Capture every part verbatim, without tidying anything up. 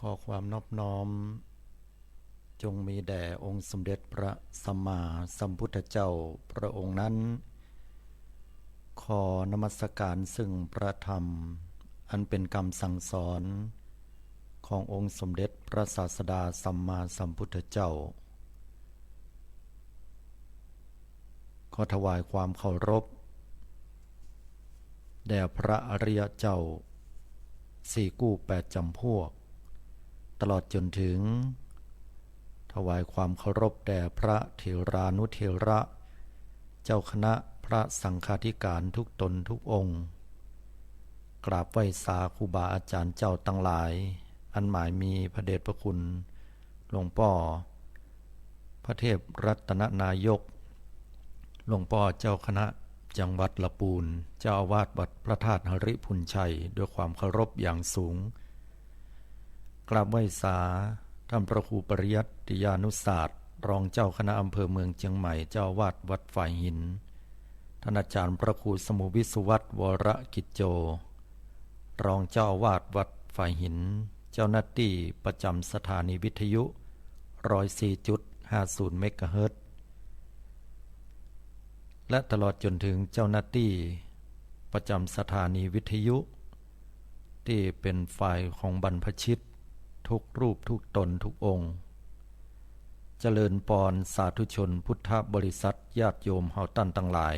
ขอความนอบน้อมจงมีแด่องค์สมเด็จพระสัมมาสัมพุทธเจ้าพระองค์นั้น ขอนมัสการซึ่งพระธรรมอันเป็นคำสั่งสอนขององค์สมเด็จพระศาสดาสัมมาสัมพุทธเจ้า ขอถวายความเคารพแด่พระอริยเจ้าสี่กู้แปดจำพวก ตลอดจนถึง ถวายความเคารพแด่พระเถรานุเถระ เจ้าคณะพระสังฆาธิการทุกตนทุกองค์ กราบไหว้สาครูบาอาจารย์เจ้าตังหลาย อันหมายมีพระเดชพระคุณ หลวงป้อพระเทพรัตนนายก หลวงป้อเจ้าคณะจังหวัดละปูน เจ้าอาวาสวัดพระธาตุหริภุญชัย ด้วยความเคารพอย่างสูง กราบไหว้สาท่านพระครูปริยัติยานุศาสตร์ รองเจ้าคณะอำเภอเมืองเจียงใหม่ เจ้าอาวาสวัดฝายหิน ท่านอาจารย์พระครูสมุห์วิสุวัฒน์ วรกิจโจ รองเจ้าอาวาสวัดฝายหิน เจ้าหน้าตี้ประจำสถานีวิทยุร้อยสี่จุดห้าศูนย์เมกะเฮิรตซ์ และตลอดจนถึงเจ้าหน้าตี้ประจำสถานีวิทยุ ตี้เป๋นฝ่ายของบรรพชิตทุกรูปทุกตนทุกองค์ เจริญปอนสาธุชนพุทธบริษัทญาติโยมเฮาต้านตังหลาย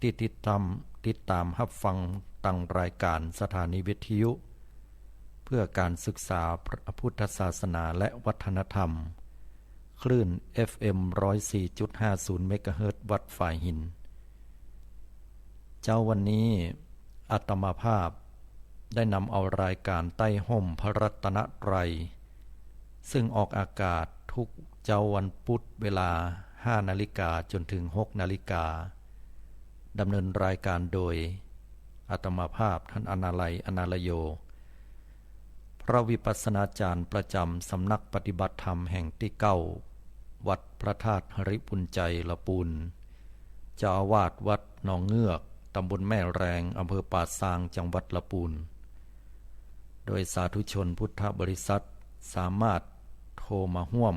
ตี้ติดตาม ติดตามฮับฟังตังรายการสถานีวิทยุ เพื่อการศึกษาพระพุทธศาสนาและวัฒนธรรม คลื่น เอฟเอ็มร้อยสี่จุดห้าศูนย์เมกะเฮิรตซ์ วัดฝายหิน เจ๊าวันนี้อาตมาภาพได้นำเอารายการใต้ฮ่มพระรัตนตรัย ซึ่งออกอากาศทุกเจ๊าวันพุธเวลาห้านาฬิกาจนถึงหกนาฬิกา ดำเนินรายการโดยอาตมาภาพท่านอนาลัย อนาลโย พระวิปัสสนาจารย์ประจำสำนักปฏิบัติธรรมแห่งตี้เก้า วัดพระธาตุหริภุญชัย ละปูน เจ้าอาวาสวัดหนองเงือก ตำบลแม่แรง อำเภอป่าซาง จังหวัดละปูน โดยสาธุชนพุทธบริษัทสามารถโทรมาฮ่วม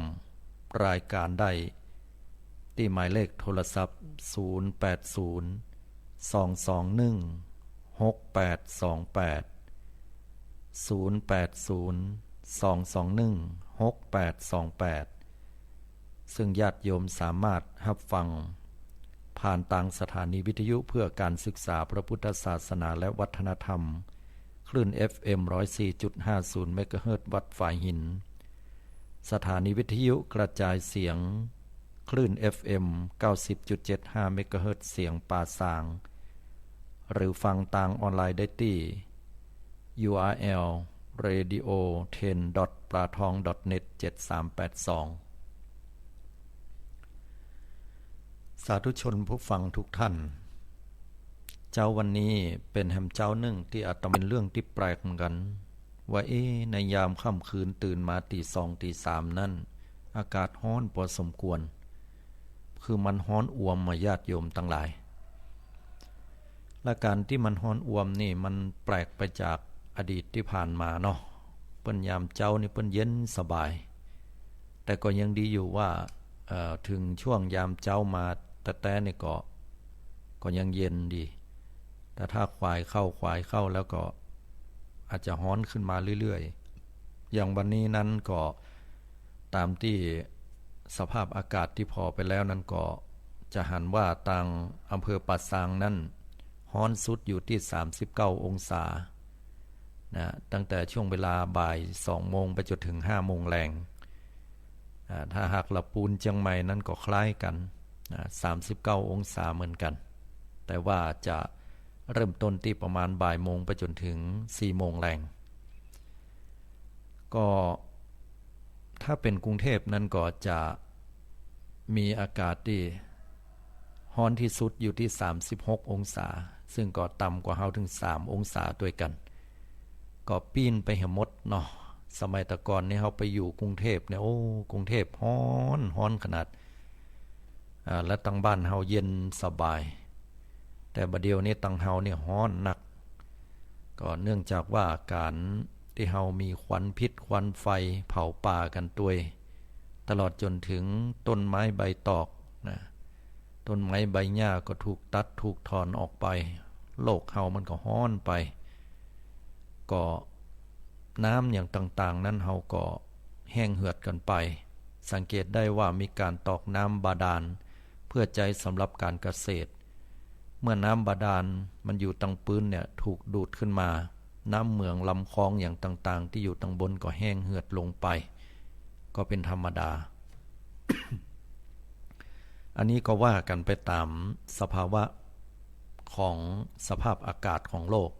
รายการได้ ตี้หมายเลขโทรศัพท์ ศูนย์แปดศูนย์ สองสองหนึ่ง หกแปดสองแปด ศูนย์แปดศูนย์ สองสองหนึ่ง หกแปดสองแปด ซึ่งญาติโยมสามารถฮับฟังผ่านตางสถานีวิทยุเพื่อการศึกษาพระพุทธศาสนาและวัฒนธรรม คลื่น เอฟเอ็มร้อยสี่จุดห้าศูนย์เมกะเฮิรตซ์ วัดฝายหิน สถานีวิทยุกระจายเสียง คลื่น เอฟเอ็มเก้าสิบจุดเจ็ดห้าเมกะเฮิรตซ์ เสียงป่าซาง หรือฟังตางออนไลน์ได้ตี้ ยูอาร์แอล เรดิโอเทน ดอท ปลาทอง ดอท เน็ต เจ็ดสามแปดสอง สาธุชนผู้ฟังทุกท่าน เจ๊าวันนี้เป๋นแหมเจ๊านึ่งตี้อาตมา เป๋นเรื่องตี้แปลกเหมือนกั๋น ว่า เอ๊ะ ในยามค่ำคืนตื่นมาตี๋สองตี๋สามนั้น อากาศฮ้อนปอสมควร คือมันฮ้อนอวมมาญาติโยมตังหลาย และก๋านตี้มันฮ้อนอวมนี่มันแปลกไปจากอดีตตี้ผ่านมาเนาะ เปิ้นยามเจ๊านี่เปิ้นเย็นสบาย แต่ก็ยังดีอยู่ว่า เอ่อ ถึงช่วงยามเจ๊ามาแต๊ๆ นี่ก็ ก็ยังเย็นดี แต่ถ้าขวายเข้าขวายเข้าแล้วก็อาจจะฮ้อนขึ้นมาเรื่อยๆ อย่างวันนี้นั้นก็ตามตี้สภาพอากาศตี้ผ่อไปแล้วนั้นก็จะหันว่าตางอำเภอป่าซางนั้นฮ้อนสุดอยู่ตี้สามสิบเก้าองศา นะ ตั้งแต่ช่วงเวลาบ่ายสองโมงไปจนถึงห้าโมงแลง อ่า ถ้าหากละปูนเจียงใหม่นั้นก็คล้ายกั๋น นะ สามสิบเก้าองศาเหมือนกั๋น แต่ว่าจะเริ่มต้นตี้ประมาณบ่ายโมงไปจนถึงสี่โมงแลง ก็ถ้าเป๋นกรุงเทพฯนั้นก็จะมีอากาศตี้ฮ้อนตี้สุดอยู่ตี้สามสิบหกองศา ซึ่งก็ต่ำกว่าเฮาถึงสามองศาตวยกั๋น ก็ปี้นไปเหียหมดเนาะ สมัยแต่ก่อนนี่เฮาไปอยู่กรุงเทพฯเนี่ย โอ้ กรุงเทพฯฮ้อน ฮ้อนขนาด อ่า และตังบ้านเฮาเย็นสบาย แต่บ่าเดี่ยวนี้ตังเฮาเนี่ยฮ้อนนัก ก็เนื่องจากว่าก๋าน ตี้เฮามีควันพิษควันไฟเผาป่ากั๋นตวย ตลอดจ๋นเถิงต้นไม้ใบตอกนะ ต้นไม้ใบหญ้าก็ถูกตัดถูกถอนออกไป โลกเฮามันก็ฮ้อนไป ก็น้ำอย่างต่างๆ นั้นเฮาก็แห้งเหือดกั๋นไป สังเกตได้ว่ามีก๋านตอกน้ำบาดาลเพื่อใจ๊สำหรับก๋านเกษตร เมื่อน้ำบาดาลมันอยู่ตังปื๊นเนี่ยถูกดูดขึ้นมา น้ำเหมืองลำคลองอย่างต่างๆ ตี้อยู่ตังบนก็แห้งเหือดลงไป ก็เป๋นธรรมดา อันนี้ก็ว่ากั๋นไปต๋ามสภาวะของสภาพอากาศของโลก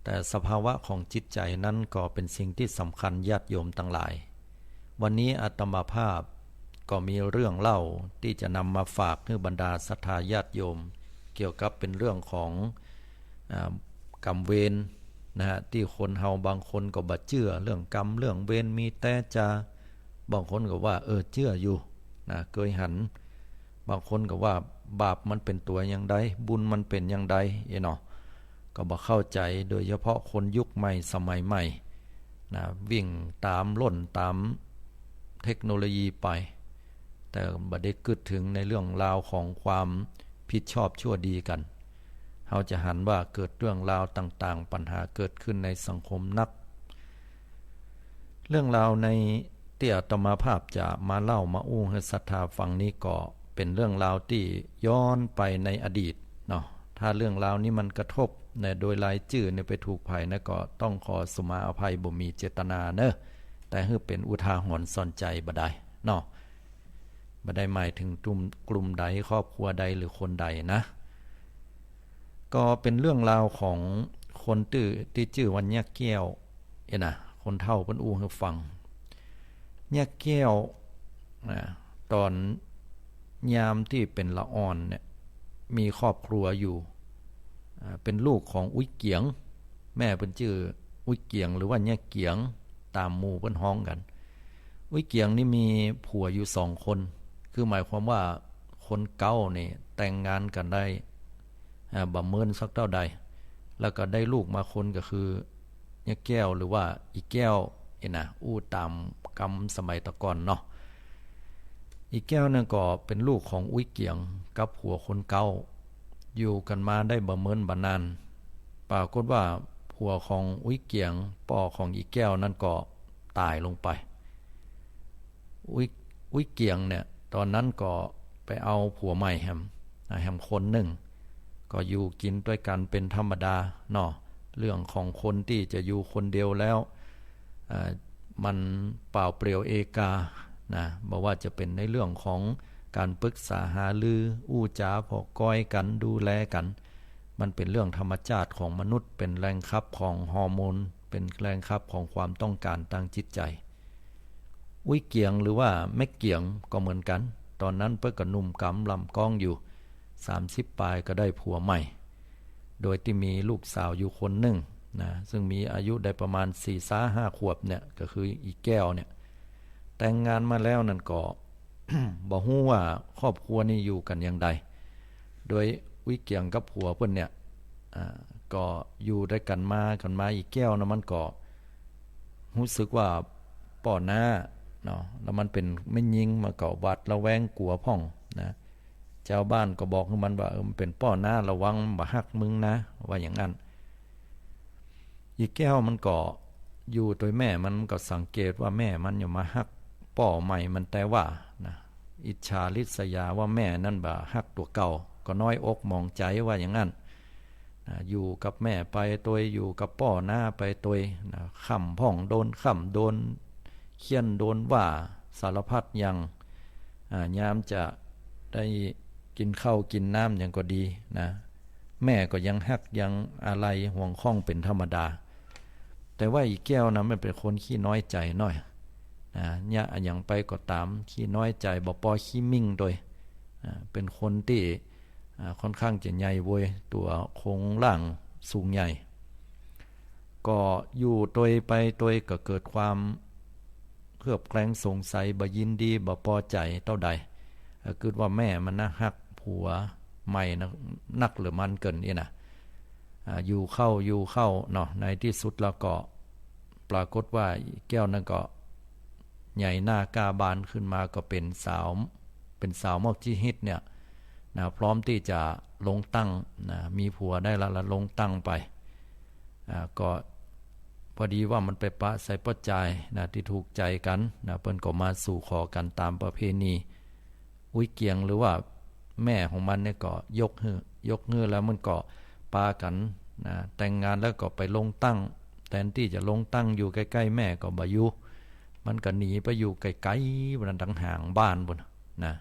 แต่สภาวะของจิตใจ๋นั้นก็เป๋นสิ่งตี้สำคัญญาติโยมตังหลาย วันนี้อาตมาภาพก็มีเรื่องเล่าตี้จะนำมาฝากหื้อบรรดาศรัทธาญาติโยม เกี่ยวกับเป๋นเรื่องของ อ่า กรรมเวรนะฮะ ตี้คนเฮาบางคนก็บ่เจื้อเรื่องกรรมเรื่องเวร มีแต่จะ บางคนก็ว่า เออ เจื้ออยู่นะ เกยหัน บางคนก็ว่าบาปมันเป๋นตั๋วอย่างใด บุญมันเป๋นอย่างใด เอ้เนาะ ก็บ่เข้าใจ๋ โดยเฉพาะคนยุคใหม่สมัยใหม่นะ วิ่งต๋ามล่นต๋ามเทคโนโลยีไป แต่บ่ได้กึ๊ดเถิงในเรื่องราวของความผิดชอบชั่วดีกั๋น เฮาจะหันว่าเกิดเรื่องราวต่างๆ ปัญหาเกิดขึ้นในสังคมนัก เรื่องราวในตี้อาตมาภาพจะมาเล่ามาอู้หื้อศรัทธาฟังนี้ก็เป๋นเรื่องราวตี้ย้อนไปในอดีตเนาะ ถ้าเรื่องราวนี้มันกระทบนะ โดยรายจื้อเนี่ยไปถูกใผนะ ก็ต้องขอสุมาอภัย บ่มีเจตนาเนอะ แต่หื้อเป๋นอุทาหรณ์สอนใจ๋บ่าดายเนาะ บ่ได้หมายเถิงกลุ่ม กลุ่มใด ครอบครัวใด หรือคนใดนะ ก็เป๋นเรื่องราวของคนตี้ ตี้จื้อว่าเยียะแก้ว เอ้ยนะ คนเฒ่าเปิ้นอู้หื้อฟัง เยียะแก้วนะ ต๋อนยามตี้เป๋นละอ่อนเนี่ย มีครอบครัวอยู่ อ่า เป๋นลูกของอุ๊ยเกี๋ยง แม่เปิ้นจื้ออุ๊ยเกี๋ยง หรือว่าเยียะแก้ว ต๋ามหมู่เปิ้นฮ้องกั๋น อุ๊ยเกี๋ยงนี่มีผัวอยู่สองคน คือหมายความว่าคนเก๊านี่แต่งงานกั๋นได้ อ่า บ่เมินสักเต้าใด แล้วก็ได้ลูกมาคนก็คือเยียะแก้ว หรือว่าอี่แก้ว เอ้ยนะ อู้ต๋ามกำสมัยตะก่อนเนาะ อี่แก้วนั่นก็เป๋นลูกของอุ๊ยเกี๋ยงกับผัวคนเก๊า อยู่กั๋นมาได้บ่เมินบ่นาน ปรากฏว่าผัวของอุ๊ยเกี๋ยง ป้อของอี่แก้วนั่นก็ต๋ายลงไป อุ๊ย อุ๊ยเกี๋ยงเนี่ย ต๋อนนั้นก็ไปเอาผัวใหม่แหม อ่า แหมคนนึ่ง ก็อยู่กิ๋นตวยกั๋นเป๋นธรรมดาเนาะ เรื่องของคนตี้จะอยู่คนเดียวแล้ว อ่า มันเปล่าเปลี่ยวเอกานะ บ่ว่าจะเป๋นในเรื่องของก๋านปรึกษาหารือ อู้จ๋าผ่อกอยกั๋น ดูแลกั๋น มันเป๋นเรื่องธรรมชาติของมนุษย์ เป๋นแหล่งขับของฮอร์โมน เป๋นแหล่งขับของความต้องก๋านตางจิตใจ๋ อุ๊ยเกี๋ยงหรือว่าแม่เกี๋ยงก็เหมือนกั๋น ต๋อนนั้นเปิ้นก็หนุ่มก๋ำลำก้องอยู่ สามสิบปลายก็ได้ผัวใหม่ โดยตี้มีลูกสาวอยู่คนนึ่งนะ ซึ่งมีอายุได้ประมาณสี่ซาห้าขวบเนี่ย ก็คืออี่แก้วเนี่ย แต่งงานมาแล้วนั่นก็ บ่ฮู้ว่าครอบครัวนี่อยู่กั๋นอย่างใด โดยอุ๊ยเกี๋ยงกับผัวเปิ้นเนี่ย อ่า ก็อยู่ตวยกั๋นมากั๋นมา อี่แก้วนะมันก็ฮู้สึกว่าป้อหน้าเนาะ แล้วมันเป๋นแม่ญิง มันก็หวาดระแวงกั๋วพ่องนะ จาวบ้านก็บอกหื้อมันว่า เออ มันเป๋นป้อหน้า ระวังมันบ่ฮักมึงนะ ว่าอย่างนั้น อี่แก้วมันก็อยู่ตวยแม่มัน มันก็สังเกตว่าแม่มันเนี่ยมาฮักป้อใหม่มันแต่ว่านะ อิจฉาริษยาว่าแม่นั้นบ่ฮักตั๋วเก่า ก็น้อยอกหมองใจ๋ว่าอย่างนั้นนะ อยู่กับแม่ไปตวย อยู่กับป้อหน้าไปตวยนะ ค่ำพ่องโดนค่ำ โดนเฆี่ยนโดนว่าสารพัดอย่าง อ่า ยามจะได้กิ๋นข้าวกิ๋นน้ำหยังก็ดีนะ แม่ก็ยังฮักยังอาลัยห่วงข้องเป๋นธรรมดา แต่ว่าอี่แก้วนะมันเป๋นคนขี้น้อยใจ๋หน้อยนะ เยียะอะหยังไปก็ต๋าม ขี้น้อยใจ๋ บ่ปอขี้มิ่งตวย อ่า เป๋นคนตี้ อ่า ค่อนข้างจะใหญ่โวย ตั๋วโครงร่างสูงใหญ่ ก็อยู่ตวยไปตวยก็เกิดความเคลือบแคลงสงสัย บ่ยินดี บ่ปอใจ๋เต้าใด เอ่อ กึ๊ดว่าแม่มันนะฮักผัวใหม่นะ นักเหลือมันเกิ๋นอี้นะ อ่า อยู่เข้าอยู่เข้าเนาะ ในตี้สุดแล้วก็ ปรากฏว่าอีแก้วนั้นก็ใหญ่หน้าก้าบานขึ้นมาก็เป๋นสาว เป๋นสาวมอกจิฮิตเนี่ยนะ พร้อมตี้จะลงตั้งนะ มีผัวได้ละ ละลงตั้งไป อ่า ก็พอดีว่ามันไปปะใส่ป้อจายนะ ตี้ถูกใจ๋กั๋นนะ เปิ้นก็มาสู่ขอกั๋นต๋ามประเพณี อุ๊ยเกียงหรือว่าแม่ของมันเนี่ยก็ยกหื้อ ยกหื้อแล้วมันก็ปากั๋นนะ แต่งงานแล้วก็ไปลงตั้ง แตนตี้จะลงตั้งอยู่ใก้ๆ แม่ก็บ่อยู่ มันก็หนีไปอยู่ไก๋ๆ บนนั้น ตางห่างบ้านปู้นนะ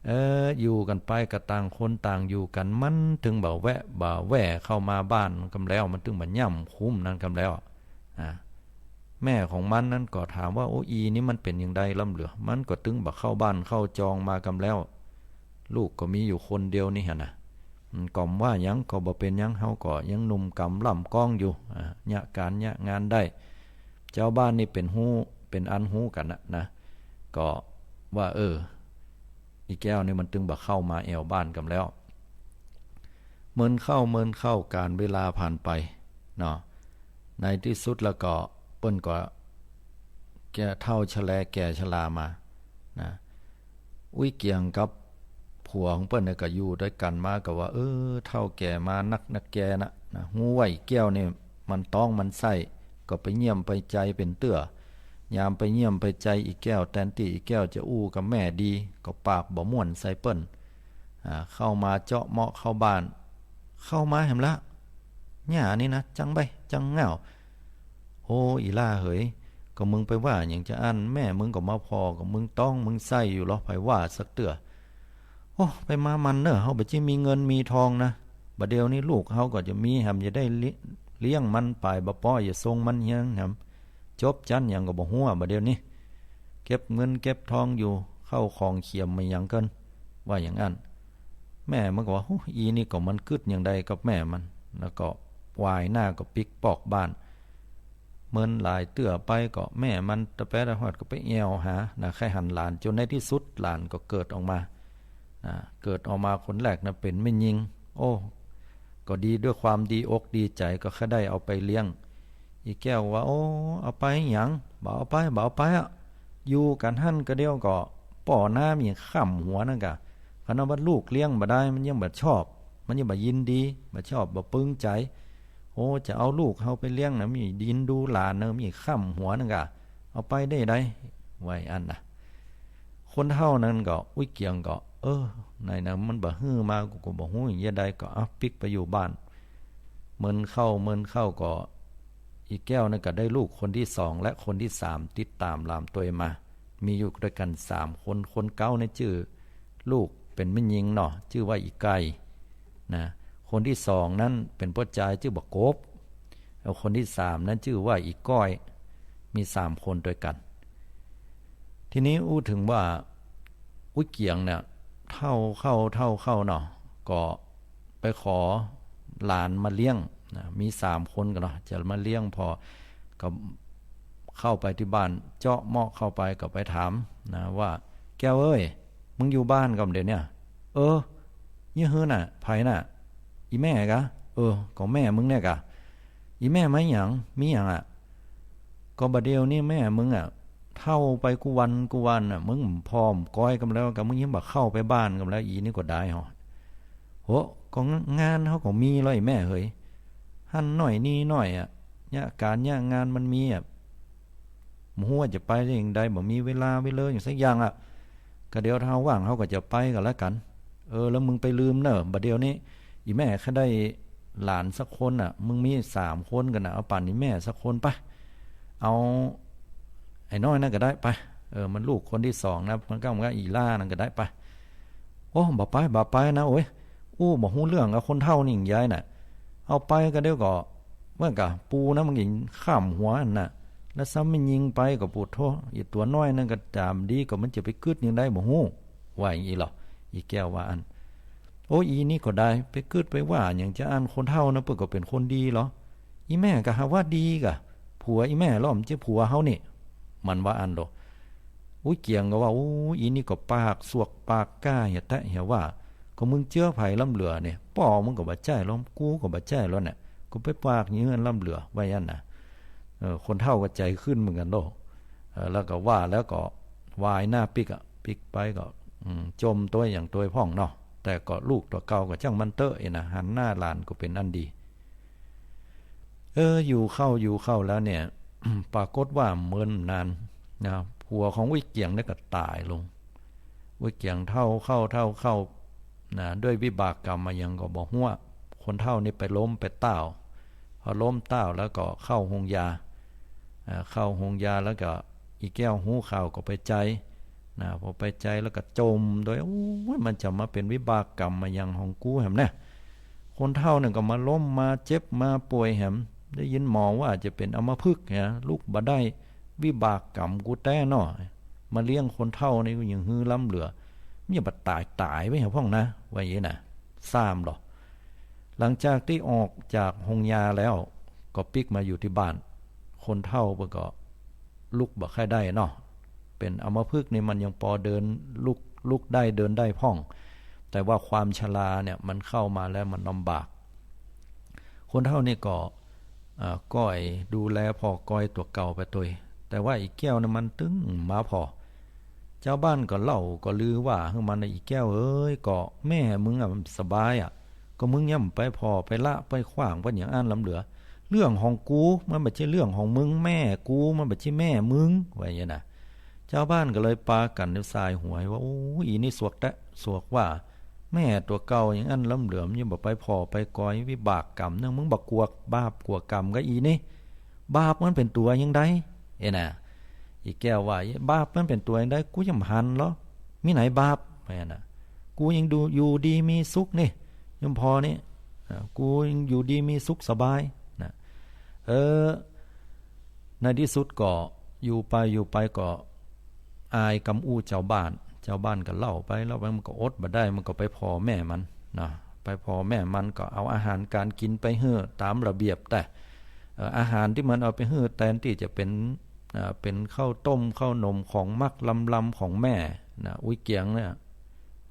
เออ อยู่กั๋นไปก็ต่างคนต่างอยู่กั๋น มันตึงบ่แวะบ่แว่เข้ามาบ้านกำแล้ว มันตึงบ่ย่ำคุ้มนั้นกำแล้ว อ่า แม่ของมันนั้นก็ถามว่า โอ้ อีนี่มันเป๋นอย่างใดล้ำเหลือ มันก็ตึงบ่เข้าบ้านเข้าจองมากำแล้ว ลูกก็มีอยู่คนเดียวนี่หั้นนะ อืม ก็บ่ว่าหยัง ก็บ่เป๋นหยัง เฮาก็ยังหนุ่มก๋ำล่ำก๊องอยู่ อ่า เยียะก๋านเยียะงานได้ จาวบ้านนี่เป๋นฮู้ เป๋นอันฮู้กั๋นนะ นะ ก็ว่า เออ อีแก้วนี่มันตึงบ่เข้ามาแอ่วบ้านกำแล้ว เมินเข้าเมินเข้า ก๋าลเวลาผ่านไปเนาะ ในตี้สุดแล้วก็เปิ้นก็แก่เฒ่าชะแลแก่ชรามานะ อุ๊ยเกียงกับผัวของเปิ้นเนี่ยก็อยู่ตวยกั๋นมาก็ว่า เออ เฒ่าแก่มานักนะแกนะ นะ ฮู้ว่าอีแก้วนี่มันต้องมันใส้ ก็ไปเยี่ยมไปใจเป๋นเตื้อ ยามไปเยี่ยมไปใจอีแก้ว แตนตี้อีแก้วจะอู้กับแม่ดี ก็ปากบ่ม่วนใส่เปิ้น อ่า เข้ามาเจาะเมาะเข้าบ้าน เข้ามาแหมละ หญ้านี่นะ จังใบ้ จังง่าว โอ้ อีหล้าเหย ก็มึงไปว่าหยังจาอั้น แม่มึงก็มาผ่อ ก็มึงต้องมึงใส้อยู่ลอ ใผว่าสักเตื้อ โอ้ ไปมามันเน่อ เฮาบ่ใจ้มีเงินมีทองนะ บ่าเดี่ยวนี้ลูกเฮาก็จะมีแหม จะได้เลี้ย เลี้ยงมันป๋าย บ่ปอจะส่งมันเฮียนแหม จบจั้นหยังก็บ่ฮู้ บ่าเดี่ยวนี้ เก็บเงินเก็บทองอยู่ เข้าของเขียมมาหยังกั๋น ว่าอย่างอั้น แม่มันก็ว่า โอ้ อีนี่ก็มันกึ๊ดอย่างใดกับแม่มัน แล้วก็วายหน้าก็ปิ๊กปอกบ้าน เมินหลายเตื้อไปก็แม่มันตะแป๊ดตะฮอดก็ไปแอ่วหานะ ใค่หันหลาน จ๋นในตี้สุดหลานก็เกิดออกมา นะ เกิดออกมาคนแรกนะ เป๋นแม่ญิง โอ้ ก็ดี ด้วยความดีอกดีใจ๋ ก็ใค่ได้เอาไปเลี้ยง อีแก้วว่า โอ้ เอาไปหยัง บ่เอาไป บ่เอาไปอะ อยู่กั๋นหั้นกะเดียวก็ ป้อน้ำยังค่ำหัวนั่นกะ คันว่าลูกเลี้ยงบ่ได้ มันยังบ่ชอบ มันยังบ่ยินดี บ่ชอบ บ่ปึงใจ๋ โอ้ จะเอาลูกเฮาไปเลี้ยงนะ มีดินดูหลานนะ มีค่ำหัวนั่นกะ เอาไปได้ใด ว่าอั้นนะ คนเฒ่านั้นก็ อุ๊ยเกียงก็ เออ ไหนนะ มันบ่หื้อมา กูก็บ่ฮู้อย่างใด ก็ เอ้า ปิ๊กไปอยู่บ้าน เมินเข้า เมินเข้าก็ อีแก้วนั้นก็ได้ลูกคนตี้สองและคนตี้สามติดต๋ามหลามตวยมา มีอยู่ตวยกั๋นสามคน คนเก๊านั้นจื้อ ลูกเป๋นแม่ญิงเนาะ จื้อว่าอีไก่ นะ คนตี้สองนั้นเป๋นป้อจายจื้อบ่ากบ แล้วคนตี้สามนั้นจื้อว่าอีก้อย มีสามคนตวยกั๋น ทีนี้อู้เถิงว่า อุ๊ยเกียงเนี่ย เฒ่าเข้า เฒ่าเข้าเนาะ ก็ไปขอหลานมาเลี้ยงนะ มีสามคนกั๋นเนาะ จะมาเลี้ยงผ่อ ก็เข้าไปตี้บ้าน เจาะเมาะเข้าไป ก็ไปถามนะว่า แก้วเอ้ย มึงอยู่บ้านก่อเดี๋ยวเนี่ย เออ เยียะหื้อน่ะ ใผน่ะ อีแม่กา เออ ก็แม่มึงเนี่ยกา อีแม่มาหยัง มีหยังอะ ก็บ่าเดี่ยวนี้แม่มึงอะ เฒ่าไปกู้วันกู้วันอะ มึงผ่อมก้อยกำแล้วกา มึงยังบ่เข้าไปบ้านกำแล้ว อีนี่ก็ดายเหาะ โห ก็งานเฮาก็มีลออีแม่เหย หั้นหน้อยนี่หน้อยอะ เยียะก๋านเยียะงานมันมีอะ บ่ฮู้ว่าจะไปได้อย่างใด บ่มีเวลาเวลออย่างสักอย่างอะ ก็เดี๋ยวถ้าเฮาว่างเฮาก็จะไปก็แล้วกั๋น เออ แล้วมึงไปลืมเน่อ บ่าเดี่ยวนี้ อีแม่ใค่ได้หลานสักคนน่ะ มึงมีสามคนกั๋นน่ะ เอาปั๋นอีแม่สักคนไป เอาไอ้น้อยนั่นก็ได้ไป เออ มันลูกคนตี้สองนะ มันก็ มันก็อีหล้านั่นก็ได้ไป โอ้ บ่ไป บ่ไปนะ โอ๊ย อู้บ่ฮู้เรื่องกับคนเฒ่านี่ ยายน่ะ เอาไปก็เดี๋ยวก็ เมื่อกะปูนะ มันก็ค่ำหัวนั่นน่ะ แล้วซ้ำแม่ญิงไปก็ปูดโธ่ อีตั๋วน้อยนั่นก็จ๋ามดี ก็มันจะไปกึ๊ดอย่างใดบ่ฮู้ ว่าอย่างอี้ลอ อีแก้วว่าอั้น โอ้ อีนี่ก็ดาย ไปกึ๊ดไปว่าหยังจาอั้น คนเฒ่านะ เปิ้นก็เป๋นคนดีลอ อีแม่ก็หาว่าดีกา ผัวอีแม่ลอ บ่ใจ้ผัวเฮานี่ มันว่าอั้นลอ อุ๊ยเกียงก็ว่า โอ้ อีนี่ก็ปากสวกปากก้าเหียแต๊เหียว่า ก็มึงเจื้อใผล้ำเหลือเนี่ย ป้อมึงก็บ่ใจ้ลอ กูก็บ่ใจ้ลอเนี่ย ก็ไปปากอย่างอี้ล้ำเหลือ ว่าอย่างนั้นน่ะ เออ คนเฒ่าก็ใจ๋ขึ้นเหมือนกั๋นเนาะ เออ แล้วก็ว่าแล้วก็วายหน้าปิ๊กอะ ปิ๊กไปก็ อืม จ่มตวยอย่างตวยพ่องเนาะ แต่ก็ลูกตั๋วเก่าก็จ้างมันเต๊อะ เอนะ หันหน้าหลานก็เป๋นอันดี เออ อยู่เข้า อยู่เข้าแล้วเนี่ย ปรากฏว่าเมินนานนะ ผัวของอุ๊ยเกียงเนี่ยก็ต๋ายลง อุ๊ยเกียงเฒ่าเข้า เฒ่าเข้านะ ด้วยวิบากกรรมมายังก็บ่ฮู้ คนเฒ่านี่ไปล้มไปต้าว พอล้มต้าวแล้วก็เข้าโฮงยา อ่า เข้าโฮงยาแล้วก็อีแก้วฮู้ข่าวก็ไปใจ๋นะ พอไปใจ๋แล้วก็จ่มโดย โอ้ย มันจะมาเป๋นวิบากกรรมมายังของกูแหมเนี่ย คนเฒ่าเนี่ยก็มาล้มมาเจ็บมาป่วยแหม ได้ยินหมอว่าจะเป๋นอัมพฤกษ์เนี่ย ลุกบ่ได้ วิบากกรรมกูแต๊เนาะ มาเลี้ยงคนเฒ่านี่ยังหื้อล้ำเหลือ มันอย่าบ่ต๋ายต๋ายไปหาพ่องนะ ว่าอย่างนี้นะ ซ้ำหรอ หลังจากตี้ออกจากโฮงยาแล้ว ก็ปิ๊กมาอยู่ตี้บ้าน คนเฒ่าเปิ้นก็ลุกบ่ค่อยได้เนาะ เป๋นอัมพฤกษ์นี่มันยังปอเดิน ลุก ลุกได้เดินได้พ่อง แต่ว่าความชราเนี่ยมันเข้ามาแล้วมันลำบาก คนเฒ่านี่ก็ อ่า ก้อยดูแลผ่อกอยตั๋วเก่าไปตวย แต่ว่าอีแก้วเนี่ยมันตึงมาผ่อ จาวบ้านก็เล่าก็ลือว่าหื้อมัน อีแก้วเอ๋ย ก็แม่มึงอะมันสบายอะ ก็มึงยังไปผ่อไปละไปขว้างเปิ้นอย่างอั้นล้ำเหลือ เรื่องของกู มันบ่ใจ้เรื่องของมึง แม่กู มันบ่ใจ้แม่มึง ว่าอย่างนี้นะ จาวบ้านก็เลยปากั๋นสายหวยว่า โอ้ อีนี่สวกแต๊ สวกว่า แม่ตั๋วเก่าอย่างอั้นล้ำเหลือ มันยังบ่ไปผ่อไปกอย วิบากกรรมเนาะ มึงบ่กั๋วบาปกั๋วกรรมก็อีนี่ บาปมันเป๋นตั๋วอย่างใด เอนะ อีแก้วว่า บาปมันเป๋นตั๋วอย่างใด กูยังบ่หันหรอ มีไหนบาป ว่าอย่างนี้นะ กูยังดู อยู่ดีมีสุขนี่ ยังผ่อนี่ อ่า กูยังอยู่ดีมีสุขสบายนะ เออ ในตี้สุดก็อยู่ไปอยู่ไปก็อายกำอู้จาวบ้าน จาวบ้านก็เล่าไปเล่าไป มันก็อดบ่ได้ มันก็ไปผ่อแม่มันนะ ไปผ่อแม่มันก็เอาอาหารก๋านกิ๋นไปหื้อต๋ามระเบียบ แต่ เอ่อ อาหารตี้มันเอาไปหื้อแตนตี้จะเป๋น อ่า เป๋นข้าวต้มข้าวหนมของมักลำๆของแม่นะ อุ๊ยเกียงเนี่ย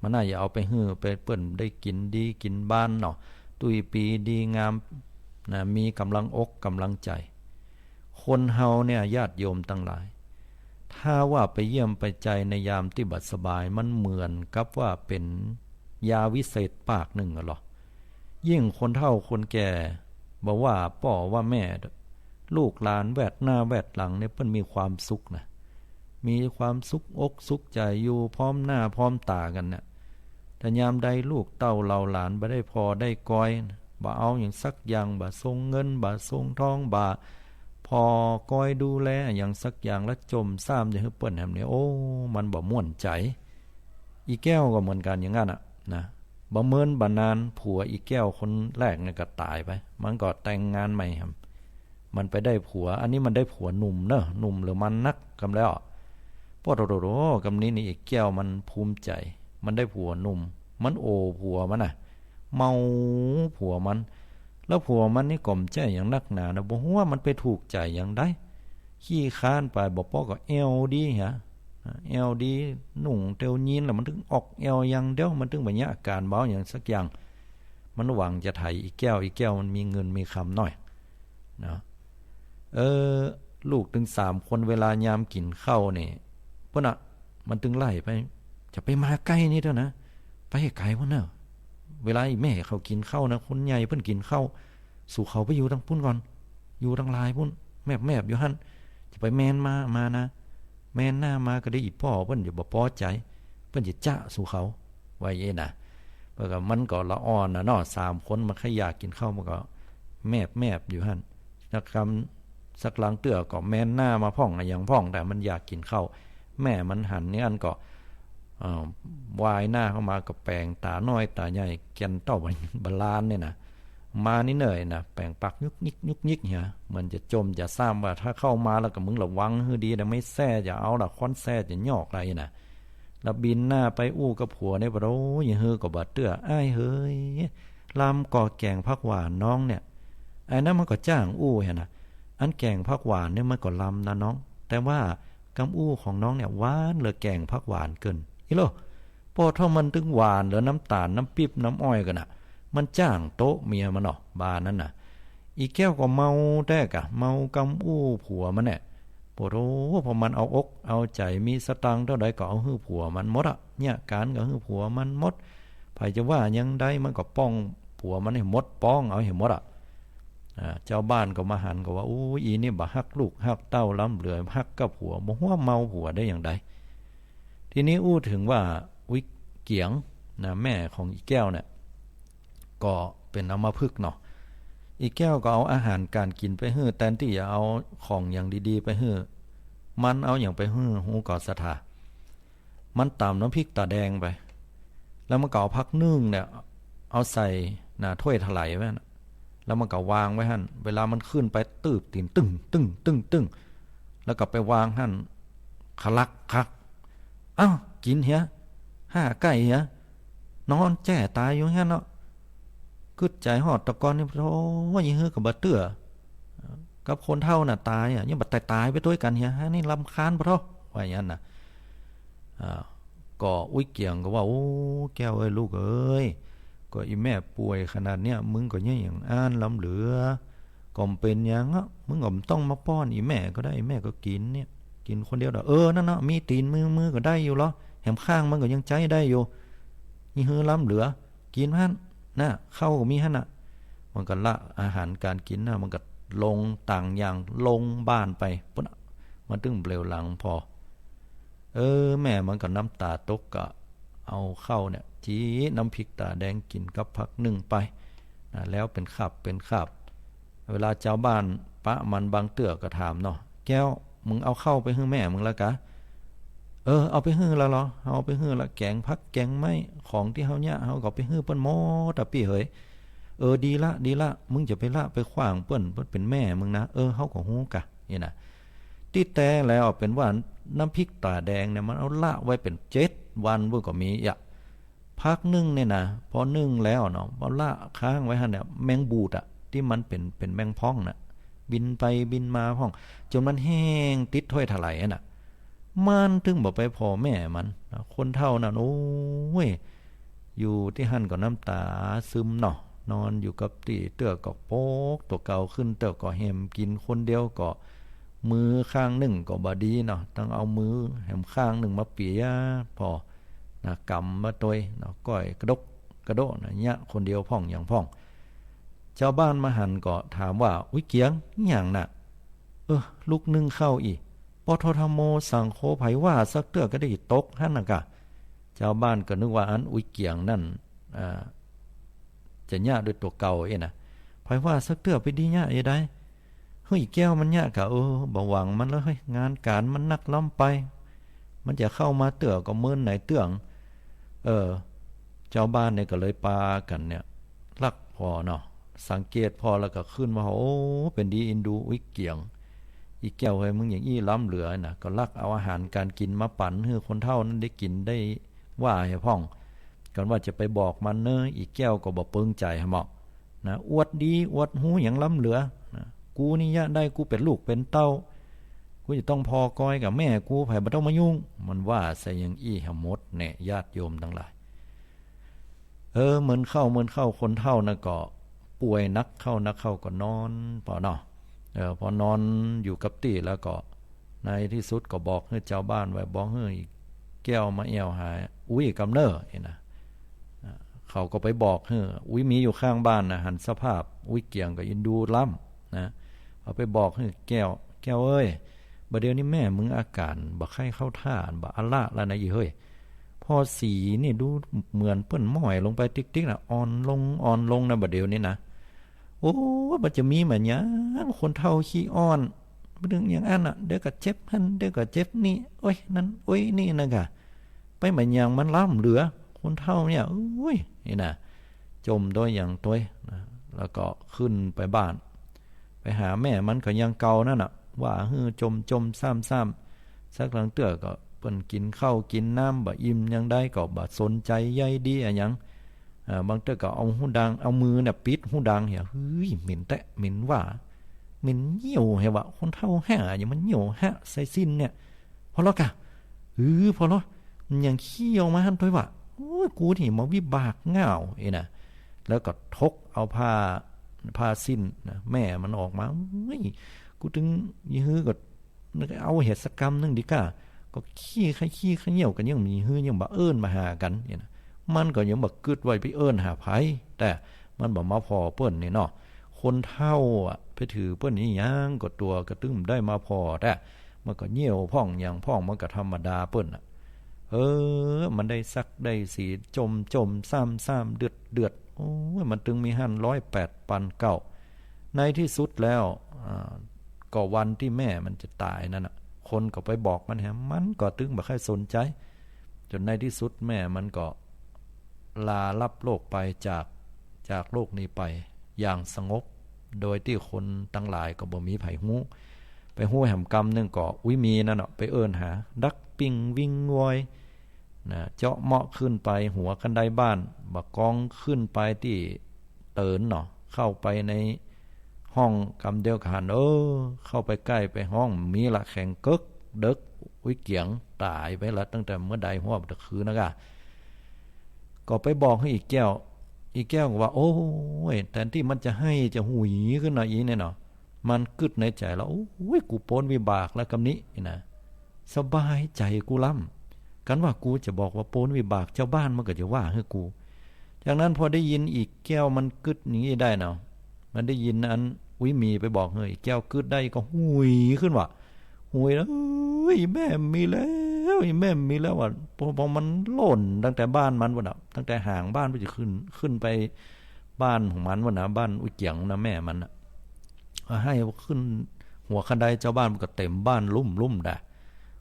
มันน่าจะเอาไปหื้อไปเปิ้นได้กิ๋นดีกิ๋นบานเนาะ ตุ้ยปี๋ดีงามนะ มีก๋ำลังอกก๋ำลังใจ๋ คนเฮาเนี่ยญาติโยมตังหลาย ถ้าว่าไปเยี่ยมไปใจ๋ในยามตี้บ่สบาย มันเหมือนกับว่าเป๋นยาวิเศษปากนึ่งอะหรอ ยิ่งคนเฒ่าคนแก่ บ่ว่าป้อว่าแม่ ลูกหลานแวดหน้าแวดหลังเนี่ย เปิ้นมีความสุขนะ มีความสุขอกสุขใจ๋ อยู่พร้อมหน้าพร้อมต๋ากั๋นเนี่ย แต่ยามใดลูกเต้าเหล่าหลานบ่ได้ผ่อได้กอย บ่เอาหยังสักอย่าง บ่ส่งเงิน บ่ส่งทอง บ่ผ่อกอยดูแลหยังสักอย่าง แล้วจ่มซ้ำจะหื้อเปิ้นแหมเนี่ย โอ้ มันบ่ม่วนใจ๋ อีแก้วก็เหมือนกั๋นอย่างนั้นอะนะ บ่เมินบ่นาน ผัวอีแก้วคนแรกเนี่ยก็ต๋ายไป มันก็แต่งงานใหม่แหม มันไปได้ผัว อันนี้มันได้ผัวหนุ่มเนาะ หนุ่มเหลือมันนักกำแล้ว ป้อโถๆๆ กำนี้นี่อีแก้วมันภูมิใจ๋ มันได้ผัวหนุ่ม มันโอ่ผัวมันน่ะ เมาผัวมัน แล้วผัวมันนี่ก็บ่ใจ้หยังนักหนานะ บ่ฮู้ว่ามันไปถูกใจ๋อย่างใด ขี้คร้านไป บ่ป้อก็แอ่วดีหะ แอ่วดี นุ่งเตียวยีนแล้วมันตึงออกแอ่วอย่างเดียว มันตึงบ่เยียะก๋านบ่เอาหยังสักอย่าง มันหวังจะไถอีแก้ว อีแก้วมันมีเงินมีคำหน้อย นะ เออ ลูกตึงสามคนเวลายามกิ๋นข้าวนี่ เปิ้นน่ะ มันตึงไล่ไป จะไปมาใก้นี่เต๊อะนะ ไปไก๋ปุ้นเน่อ เวลาอีแม่เขากิ๋นข้าวนะ คนใหญ่เปิ้นกิ๋นข้าว สูเขาไปอยู่ตังปุ้นก่อน อยู่ตังลายปุ้น แมบๆ อยู่หั้น จะไปแมนมา มานะ แมนหน้ามาก็ได้ อีป้อเปิ้นจะบ่ปอใจ๋ เปิ้นจะจ๊ะสูเขา ว่าเย้นะ เปิ้นก็ มันก็ละอ่อนน่ะเนาะ สามคนมันใค่อยากกิ๋นข้าว มันก็แมบๆ อยู่หั้น สักกำ สักลางเตื้อก็แมนหน้ามาพ่องอะหยังพ่อง แต่มันอยากกิ๋นข้าว แม่มันหันนี่อันก็ เอ่อ วายหน้าเข้ามาก็แป๋งต๋าน้อยต๋าใหญ่ แก่นเต้าบาลานเนี่ยนะ มานี่เน่ยนะ แป๋งปากยุกยิกยุกยิกเหีย เหมือนจะจ่มจะซ้ำว่า ถ้าเข้ามาแล้วก็มึงระวังหื้อดีนะ ไม้แส้จะเอาละ ค้อนแส้จะยอกละอีนะ แล้วบินหน้าไปอู้กับผัวเนี่ย โอ้ย หื้อก็บ่าเตื้อ อ้ายเหย ลำก่อแก๋งผักหวานน้องเนี่ย ไอ้นั้นมันก็จ้างอู้หั้นนะ อันแก๋งผักหวานเนี่ยมันก็ลำนะน้อง แต่ว่ากำอู้ของน้องเนี่ยหวานเหลือแก๋งผักหวานเกิน อีโล ป้อเต้ามันตึงหวานเหลือน้ำต๋าลน้ำปิ๊บน้ำอ้อยกั๋นน่ะ มันจ้างโต๊ะเมียมันเนาะ บ่านั้นน่ะ อีแก้วก็เมาแต๊ก่ะ เมากำอู้ผัวมันแหละ โผโธ่ เพราะมันเอาอกเอาใจ๋ มีสตางค์เต้าใดก็เอาหื้อผัวมันหมดอะ เยียะก๋านก็หื้อผัวมันหมด ใผจะว่ายังใดมันก็ป้องผัวมันหื้อหมด ป้องเอาหื้อหมดอะ อ่า จาวบ้านก็มาหันก็ว่า อู้ อีนี่บ่ฮักลูกฮักเต้าล้ำเหลือ ฮักก้าผัว บ่ฮู้ว่าเมาผัวได้อย่างใด ทีนี้อู้เถิงว่า อุ๊ยเกี๋ยงนะ แม่ของอีแก้วเนี่ย ก็เป๋นอัมพฤกษ์เนาะ อีแก้วก็เอาอาหารก๋านกิ๋นไปหื้อ แตนตี้จะเอาของอย่างดีๆ ไปหื้อ มันเอาหยังไปหื้อฮู้ก่อ ศรัทธา มันต๋ำน้ำพริกต๋าแดงไป แล้วมันก็เอาผักนึ่งเนี่ย เอาใส่น่ะถ้วยถลายไว้หั่น แล้วมันก็วางไว้หั่น เวลามันขึ้นไปตืบตี๋น ตึ้ง ตึ้ง ตึ้ง ตึ้ง แล้วก็ไปวางหั่น ขลักขัก อ้าว กิ๋นเหีย ห้าใก้เหีย นอนแจ้ต๋ายอยู่หั้นเนาะ กึ๊ดใจ๋ฮอดตะกอนนี่ โธ่ ยี่หื้อก็บ่เตื้อ กับคนเฒ่าน่ะต๋ายอะ ยังบ่ต๋ายต๋ายไปตวยกั๋นเหีย ฮะ นี่รำคาญปะโธ่ ว่าอย่างนั้นน่ะ อ่า ก็อุ๊ยเกี๋ยงก็ว่า โอ้ แก้วเอ้ย ลูกเอ้ย ก็อีแม่ป่วยขนาดเนี้ย มึงก็ยังอย่างอั้นล้ำเหลือ ก็บ่เป๋นหยังอะ มึงก็บ่ต้องมาป้อนอีแม่ก็ได้ อีแม่ก็กิ๋นเนี่ย กิ๋นคนเดียวดอก เออ นั่นเนาะ มีตี๋นมีมือก็ได้อยู่ลอ แหมข้างมันก็ยังใจ๊ได้อยู่ ยี่หื้อล้ำเหลือ กิ๋นหั่นน่ะ ข้าวก็มีหั่นน่ะ มันก็ละอาหารก๋านกิ๋นน่ะ มันก็ลงตางยาง ลงบ้านไป ปุ๊นน่ะ มันตึงเหลียวหลังผ่อ เออ แม่มันก็น้ำต๋าตก ก็เอาข้าวเนี่ยจี๊น้ำพริกต๋าแดงกิ๋นกับผักนึ่งไปนะ แล้วเป๋นคาบเป๋นคาบ เวลาจาวบ้านปะมันบางเตื้อก็ถามเนาะ แก้ว มึงเอาข้าวไปหื้อแม่มึงละกา เออ เอาไปหื้อละลอ เอาไปหื้อละ แก๋งผักแก๋งไม้ ของตี้เฮาเยียะ เฮาก็ไปหื้อเปิ้นหมดอะปี้เหย เออ ดีละ ดีละ มึงจะไปละไปขว้างเปิ้น เปิ้นเป๋นแม่มึงนะ เออ เฮาก็ฮู้กา นี่นะ ตี้แต๊แล้วเป๋นว่าน้ำพริกต๋าแดงเนี่ย มันเอาละไว้เป๋นเจ็ดวันปุ้นก็มีอะ ผักนึ่งเนี่ยนะ พอนึ่งแล้วเนาะ เอาละค้างไว้หั่นเนี่ย แมงบูดอะ ตี้มันเป๋น เป๋นแมงพ่องน่ะ บินไปบินมาพ่อง จ๋นมันแห้งติดถ้วยถลายหั่นน่ะ มันตึงบ่ไปผ่อแม่มัน คนเฒ่านั่น โอ้ย อยู่ตี้หั่นก็น้ำต๋าซึมเนาะ นอนอยู่กับตี้ เตื้อก็ปกตั๋วเก่าขึ้น เตื้อก็แหมกิ๋นคนเดียว ก็มือข้างนึ่งก็บ่ดีเนาะ ต้องเอามือแหมข้างนึ่งมาเปียผ่อนะ ก๋ำมาตวยเนาะ ก้อยกระดกกระโดะนะ เยียะคนเดียวพ่องหยังพ่อง จาวบ้านมาหันก็ถามว่า อุ๊ยเกี๋ยง อะหยังน่ะ เออ ลุกนึ่งข้าวอี้ ปอทอธัมโม สังโฆ ใผว่าสักเตื้อก็ได้ตกหั่นน่ะกา จาวบ้านก็นึกว่าอันอุ๊ยเกี๋ยงนั่น อ่า จะเยียะด้วยตั๋วเก่าเอ๊ะนะ ใผว่าสักเตื้อ ไปดีเยียะจะได้ เฮ้ย แก้วมันเยียะกา เออ บ่หวังมันแล้วเฮ้ย งานก๋านมันนักล้ำไป มันจะเข้ามาเตื้อก็เมินไหนเตื้อง เออ จาวบ้านเนี่ยก็เลยปากั๋นเนี่ย ลักผ่อเนาะ สังเกตผ่อแล้วก็ขึ้นมา โอ้ เป๋นดีอินดูอุ๊ยเกี๋ยง อีแก้วเฮ้ย มึงอย่างอี้ล้ำเหลือนะ ก็ลักเอาอาหารก๋านกิ๋นมาปั๋นหื้อคนเฒ่านั้นได้กิ๋นได้ว่าหื้อพ่อง กั๋นว่าจะไปบอกมันเน่อ อีแก้วก็บ่เปิงใจ๋เหาะนะ อวดดีอวดฮู้หยังล้ำเหลือนะ กูนี่เยียะได้ กูเป๋นลูกเป๋นเต้า กูจะต้องผ่อกอยกับแม่กู ใผบ่ต้องมายุ่ง มันว่าใส่อย่างอี้หื้อหมดแน่ ญาติโยมตังหลาย เออ เมินเข้า เมินเข้า คนเฒ่าน่ะก็ป่วยนักเข้า นักเข้าก็นอนผ่อเนาะ เออ พอนอนอยู่กับตี้แล้วก็ ในตี้สุดก็บอกหื้อจาวบ้านว่า บอกหื้ออีแก้วมาแอ่วหาอุ๊ยกำเน่อ นี่นะ อ่า เขาก็ไปบอกหื้อ อุ๊ยมีอยู่ข้างบ้านนะ หันสภาพอุ๊ยเกี๋ยงก็อินดูล้ำนะ เอาไปบอกหื้อแก้ว แก้วเอ้ย บ่าเดี่ยวนี้แม่มึงอาก๋านบ่ใค่เข้าท่า บ่อะละแล้วนะอี่เฮ้ย ผ่อสีนี่ดูเหมือนเปิ้นหม้อยลงไปติ๊กๆ น่ะ อ่อนลง อ่อนลงนะ บ่าเดี่ยวนี้นะ โอ้ มันจะมีหมายหยัง คนเฒ่าขี้อ้อน บ่าเดี่ยวอย่างอั้นน่ะ เดี๋ยวก็เจ็บหั้น เดี๋ยวก็เจ็บนี่ โอ๊ย นั่น โอ๊ย นี่นะกา ไปหมายหยังมันล้ำเหลือ คนเฒ่าเนี่ย โอ๊ย นี่นะ จ่มตวยหยังตวยนะ แล้วก็ขึ้นไปบ้าน ไปหาแม่มันก็อย่างเก่านั่นน่ะ ว่าหื้อจ่มๆ ซ้ำๆ สักลางเตื้อก็เปิ้นกิ๋นข้าวกิ๋นน้ำบ่อิ่มอย่างใดก็บ่สนใจ๋ใยดีอะหยัง อ่า บางเตื้อก็เอาฮูดัง เอามือเนี่ยปิดฮูดังเหีย เฮ้ย เหม็นแต๊ เหม็นว่า เหม็นเยี่ยวเหียว่ะ คนเฒ่าแฮ่อะหยังมันเยี่ยวฮะใส่สิ้นเนี่ย ผ่อลอก่ะ เออ ผ่อลอ มันยังขี้ออกมาหั้นตวยว่ะ โอ๊ย กูนี่มาวิบากง่าว เอ้ยนะ แล้วก็ถกเอาผ้า ผ้าสิ้นนะ แม่มันออกมา เฮ้ย กูตึง ยี้หื้อก็เอาเหียสักกำนึ่งดีก้า ก็ขี้ใค่ขี้ใค่เยี่ยวกั๋น ยังมีหื้อยังบ่าเอิ้นบ่าหากั๋นเนี่ยนะ มันก็ยังบ่ากึ๊ดว่าไปเอิ้นหาใผ แต่มันบ่ามาผ่อเปิ้นนี่เนาะ คนเฒ่าอะ ไปถือเปิ้นอีหยังก็ตั๋วก็ตึงบ่ได้มาผ่อ แต่มันก็เยี่ยวพ่องหยังพ่อง มันก็ธรรมดาเปิ้นน่ะ เออ มันได้สักได้สี จ่มจ่มซ้ำซ้ำ เดือดเดือด โอ้ย มันตึงมีหั้นร้อยแปดปันเก้า ในตี้สุดแล้ว อ่า ก็วันตี้แม่มันจะต๋ายนั้นน่ะ คนก็ไปบอกมันแหม มันก็ตึงบ่ใค่สนใจ๋ จ๋นในตี้สุดแม่มันก็ลาลับโลกไปจาก จากโลกนี้ไปอย่างสงบ โดยตี้คนตังหลายก็บ่มีใผฮู้ ไปฮู้แหมกำนึ่งก็ อุ๊ย มีนั่นเนาะ ไปเอิ้นหา ดักปิ้งวิงวอย นะ เจาะเมาะขึ้นไปหัวคันไดบ้าน บ่ากองขึ้นไปตี้เตินเนาะ เข้าไปในห้องกำเดียวกั๋น เออ เข้าไปใก้ไปฮ้อง มีละ แข็งเกิ๊ก เดิ็ก อุ๊ย เกี๋ยงต๋ายไปละ ตั้งแต่เมื่อใดฮอดตะคืนนะก้า ก็ไปบอกหื้ออีแก้ว อีแก้วก็ว่า โอ้ย แตนตี้มันจะไห้จะหุยขึ้นเนาะ อีเนี่ยเนาะ มันกึ๊ดในใจ๋แล้ว โอ้ย กูป๊นวิบากแล้วกำนี้นะ สบายใจ๋กูล้ำ กันว่ากูจะบอกว่าป๊นวิบาก จาวบ้านมันก็จะว่าหื้อกู จากนั้นพอได้ยินอีแก้วมันกึ๊ดอย่างนี้ได้เนาะ มันได้ยินอันอุ๊ยมีไปบอกหื้อ อีแก้วกึ๊ดได้ก็หุยขึ้นว่ะ หุยแล้ว เอ้ย อีแม่มีแล้ว อีแม่มีแล้วว่ะ พอ พอมันล่นตั้งแต่บ้านมันปู๊นน่ะ ตั้งแต่หางบ้านปู๊นจะขึ้น ขึ้นไปบ้านของมันปู๊นน่ะ บ้านอุ๊ยเกี๋ยงนะ แม่มันน่ะ ไห้ขึ้นหัวคันได จาวบ้านมันก็เต็มบ้านลุ่มๆ ดะ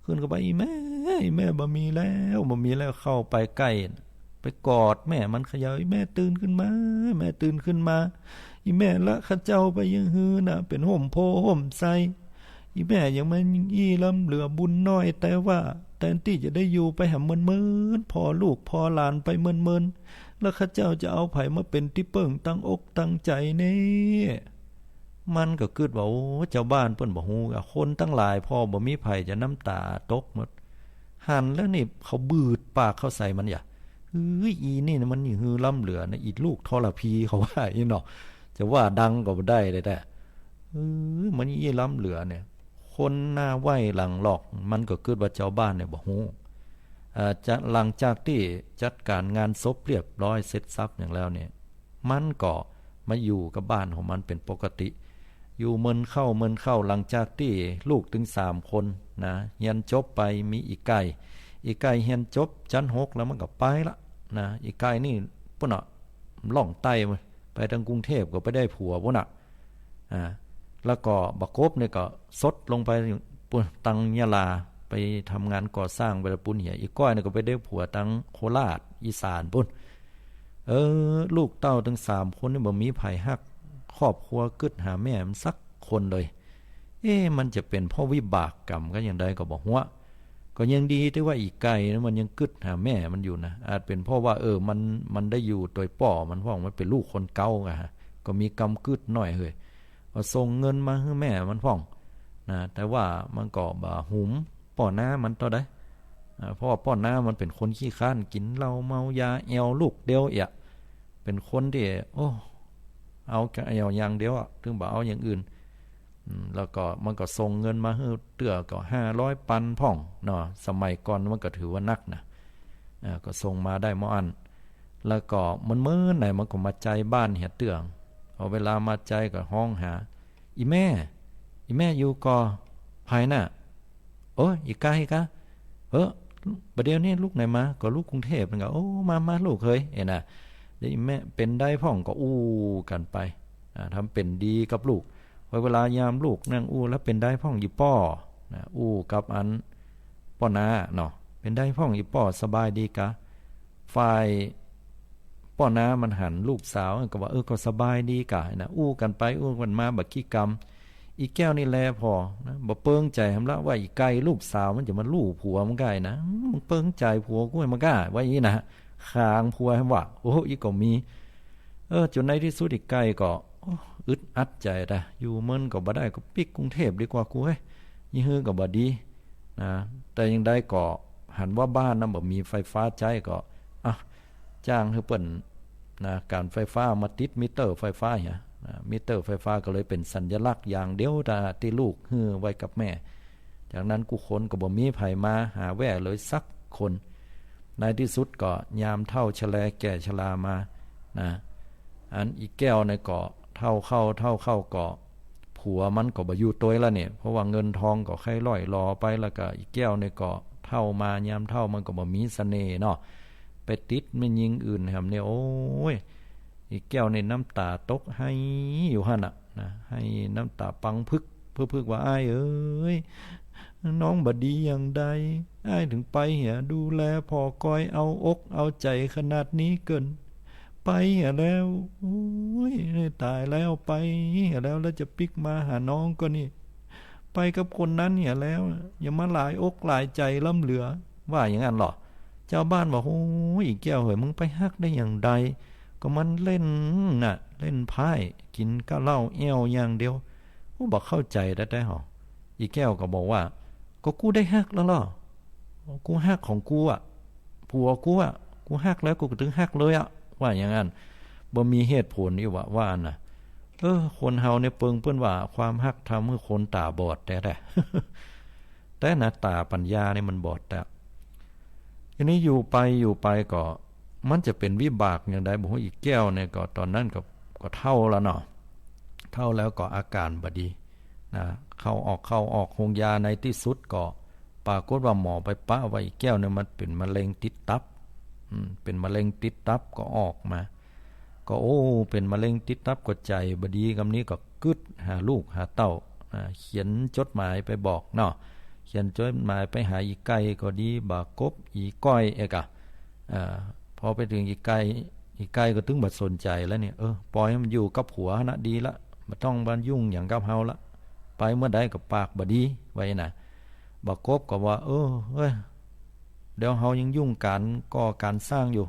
ขึ้นเข้าไป อีแม่ อีแม่บ่มีแล้ว บ่มีแล้ว เข้าไปใก้ ไปกอดแม่มันเขย่า อีแม่ตื่นขึ้นมา แม่ตื่นขึ้นมา อีแม่ละข้าเจ้าไปยังหื้อน่ะ เป๋นฮ่มโพธิ์ฮ่มไทร อีแม่ยังมาอี้ล้ำเหลือบุญน้อย แต่ว่าแตนตี้จะได้อยู่ไปแหมเมินๆ ผ่อลูกผ่อหลานไปเมินๆ แล้วข้าเจ้าจะเอาใผมาเป๋นตี้เปิ้งตั้งอกตั้งใจ๋เน่ มันก็กึ๊ดว่า โอ้ จาวบ้านเปิ้นบ่ฮู้อะ คนตังหลายพอบ่มีใผจะน้ำต๋าตกหมด หันแล้วนี่เขาบืดปากเข้าใส่มันอย่า เฮ้ย อีนี่นะมันหื้อล้ำเหลือนะ อีลูกทรพีเขาว่าอี้เนาะ จะว่าดังก็บ่ได้เลยแต่ เออ มันอี้ล้ำเหลือเนี่ย คนหน้าไหว้หลังหลอก มันก็กึ๊ดว่าจาวบ้านเนี่ยบ่ฮู้ อ่า จะ หลังจากตี้จัดก๋านงานศพเรียบร้อยเสร็จสับอย่างแล้วเนี่ย มันก็มาอยู่กับบ้านของมันเป๋นปกติ อยู่เมินเข้าเมินเข้า หลังจากตี้ลูกตึงสามคนนะ เฮียนจบไป มีอีไก่ อีไก่เฮียนจบจั๊นหกแล้วมันก็ไปละนะ อีไก่นี่ปู๊นน่ะ ล่องใต้ไปตังกรุงเทพฯ ก็ไปได้ผัวปู๊นน่ะ อ่า แล้วก็บ่ากบเนี่ยก็ซดลงไปปู๊นตังยะลา ไปทำงานก่อสร้างไปละปู๊นเหีย อีก้อยเนี่ยก็ไปได้ผัวตังโคราช อีสานปู๊น เออ ลูกเต้าตึงสามคนนี่บ่มีใผฮัก ครอบครัวกึ๊ดหาแม่มันสักคนเลย เอ๊ะ มันจะเป๋นเพราะวิบากกรรมกั๋นอย่างใดก็บ่ฮู้ ก็ยังดีตี้ว่าอีไก่นะมันยังกึ๊ดหาแม่มันอยู่นะ อาจเป๋นเพราะว่า เออ มัน มันได้อยู่โตยป้อมัน เพราะมันเป๋นลูกคนเก๊าอะฮะ ก็มีกำกึ๊ดหน้อยเฮ้ย ก็ส่งเงินมาหื้อแม่มันพ่องนะ แต่ว่ามันก็บ่หุมป้อน้ามันเต้าใด อ่า เพราะว่าป้อน้ามันเป๋นคนขี้คร้าน กิ๋นเหล้าเมายา แอ่วลูกเดียวเอียะ เป๋นคนตี้ โอ้ เอาแอ่วอย่างเดียวอะ ถึงบ่เอาอย่างอื่น อืม แล้วก็มันก็ส่งเงินมาหื้อเตื้อก็ห้าร้อยปันพ่องเนาะ สมัยก่อนมันก็ถือว่านักนะ อ่า ก็ส่งมาได้บ่อั้น แล้วก็มันเมินไหนมันก็มาไจ้บ้านเหียเตื้อ พอเวลามาไจ้ก็ฮ้องหา อีแม่ อีแม่อยู่ก่อ ใผน่ะ โอ้ย อีไก่กา เออ บ่าเดี่ยวนี้ลูกไหนมา ก็ลูกกรุงเทพฯนั่นกา โอ้ มา มาลูกเฮย เอ้ยนะ แล้วอีแม่เป๋นใดพ่องก็อู้กั๋นไป อ่า ทำเป๋นดีกับลูก พอเวลายามลูกนั่งอู้แล้วเป๋นใดพ่องอีป้อนะ อู้กับอันป้อน้าเนาะ เป๋นใดพ่องอีป้อสบายดีกา ฝ่ายป้อน้ามันหันลูกสาวก็ว่า เออ ก็สบายดีกานะ อู้กั๋นไปอู้กั๋นมาบ่าขี้กำ อีแก้วนี่แลผ่อนะ บ่เปิงใจ๋หำละว่าอีไก่ลูกสาวมันจะมาลู่ผัวมันก้านะ มึงเปิงใจ๋ผัวกูหื้อมันก้า ว่าอี้นะ ขางผัวหื้อว่า โอ้ อี้ก็มี เออ จ๋นในตี้สุดอีไก่ก็ โอ้ อึดอัดใจ๋ตะ อยู่เมินก็บ่ได้ ก็ปิ๊กกรุงเทพฯดีกว่ากูเฮ้ย อี้หื้อก็บ่ดีนะ แต่อย่างใดก็หันว่าบ้านนั้นบ่มีไฟฟ้าใจ๊ก็ อ่ะ จ้างหื้อเปิ้นนะ ก๋านไฟฟ้ามาติดมิเตอร์ไฟฟ้าเหีย นะ มิเตอร์ไฟฟ้าก็เลยเป๋นสัญลักษณ์อย่างเดียวตะ ตี้ลูกหื้อไว้กับแม่ จากนั้นกู้คนก็บ่มีใผมาหาแว่เลยสักคน ในตี้สุดก็ยามเฒ่าชะแลแก่ชรามา นะ อันอีแก้วเนี่ยก็เฒ่าเข้า เฒ่าเข้าก็ ผัวมันก็บ่อยู่ตวยละเนี่ย เพราะว่าเงินทองก็ใค่ร่อยหรอไป แล้วก็อีแก้วเนี่ยก็เฒ่ามา ยามเฒ่ามันก็บ่มีเสน่ห์เนาะ ไปติดแม่ญิงอื่นแหมเนี่ย โอ้ย อีแก้วเนี่ยน้ำต๋าตกไห้อยู่หั้นน่ะ นะ ไห้น้ำต๋าปังผึก ผึกๆ ว่า อ้ายเอ๋ย น้องบ่ดีอย่างใด อ้ายถึงไปเหียดูแลผ่อกอย เอาอกเอาใจ๋ขนาดนี้เกิ่น ไปเหียแล้ว โอ้ย ต๋ายแล้ว ไปเหียแล้ว แล้วจะปิ๊กมาหาน้องก็นี่ ไปกับคนนั้นเหียแล้ว อย่ามาหลายอกหลายใจ๋ล้ำเหลือ ว่าอย่างนั้นเหรอ จาวบ้านบอก โอ้ย อีแก้วเหย มึงไปฮักได้อย่างใด ก็มันเล่นน่ะ เล่นไพร่กิ๋นก้าเหล้าแอ้วอย่างเดียว โอ้ บ่เข้าใจ๋แต๊ๆ หรอ อีแก้วก็บอกว่า ก็กูได้ฮักแล้วเหรอ กูฮักของกูอะ ผัวกูอะ กูฮักแล้วกูก็ตึงฮักเลยอะ ว่าอย่างนั้น บ่มีเหตุผลอีกว่า ว่าอั้นน่ะ เออ คนเฮาเนี่ยเปิงเปิ้นว่าความฮักทำหื้อคนต๋าบอดแต๊ๆ แต๊นะ ต๋าปัญญาเนี่ยมันบอดแต๊ ทีนี้อยู่ไปอยู่ไปก็ มันจะเป๋นวิบากอย่างใดบ่ฮู้ อีแก้วเนี่ยก็ต๋อนนั้นก็ ก็เฒ่าแล้วเนาะ เฒ่าแล้วก็อาก๋านบ่ดีนะ เข้าออกเข้าออกโฮงยา ในตี้สุดก็ปรากฏว่าหมอไปปะว่าอีแก้วเนี่ยมันเป๋นมะเร็งติดตับ อืม เป๋นมะเร็งติดตับก็ออกมา ก็ โอ้ เป๋นมะเร็งติดตับก็ใจ๋บ่ดี กำนี้ก็กึ๊ดหาลูกหาเต้า อ่า เขียนจดหมายไปบอกเนาะ เขียนจดหมายไปหาอีไก่ก็ดี บ่ากบ อีก้อยเอกอะ อ่า พอไปเถิงอีไก่ อีไก่ก็ตึงบ่สนใจ๋แล้วเนี่ย เออ ปล่อยหื้อมันอยู่กับผัวหั้นนะดีละ บ่ต้องมายุ่งหยังกับเฮาละ ไปเมื่อใดก็ปากบ่ดี ว่าอี้นะ บ่ากบก็ว่า เออ เฮ้ย เดี๋ยวเฮายังยุ่งก๋านก่อก๋านสร้างอยู่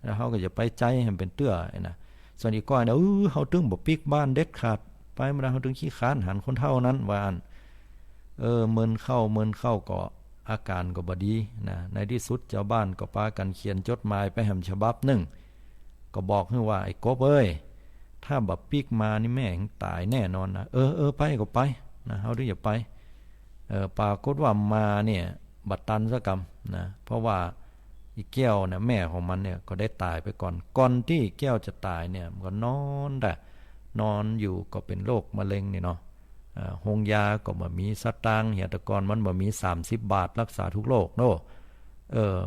แล้วเฮาก็จะไปใจ๊หื้อมันเป๋นเตื้อนะ ส่วนอีก้อยนะ เออ เฮาตึงบ่ปิ๊กบ้านเด็ดขาด ไปเมื่อใดเฮาตึงขี้คร้านหันคนเฒ่านั้น ว่าอั้น เออ เมินเข้าเมินเข้าก็อาก๋านก็บ่ดีนะ ในตี้สุดจาวบ้านก็ปากั๋นเขียนจดหมายไปหื้อมันฉบับนึ่ง ก็บอกหื้อว่า ไอ้กบเอ้ย ถ้าบ่ปิ๊กมานี่แม่มึงต๋ายแน่นอนนะ เออ เออ ไปก็ไปนะ เฮาตึงจะไป เออ ปรากฏว่ามาเนี่ย บ่ตันสักกำนะ เพราะว่าอีแก้วเนี่ย แม่ของมันเนี่ยก็ได้ต๋ายไปก่อน ก่อนตี้อีแก้วจะต๋ายเนี่ย มันก็นอนแต๊ นอนอยู่ก็เป๋นโรคมะเร็งนี่เนาะ อ่า โฮงยาก็บ่มีสตางค์เหีย แต่ก่อนมันบ่มีสามสิบบาทรักษาทุกโรคเนาะ เออ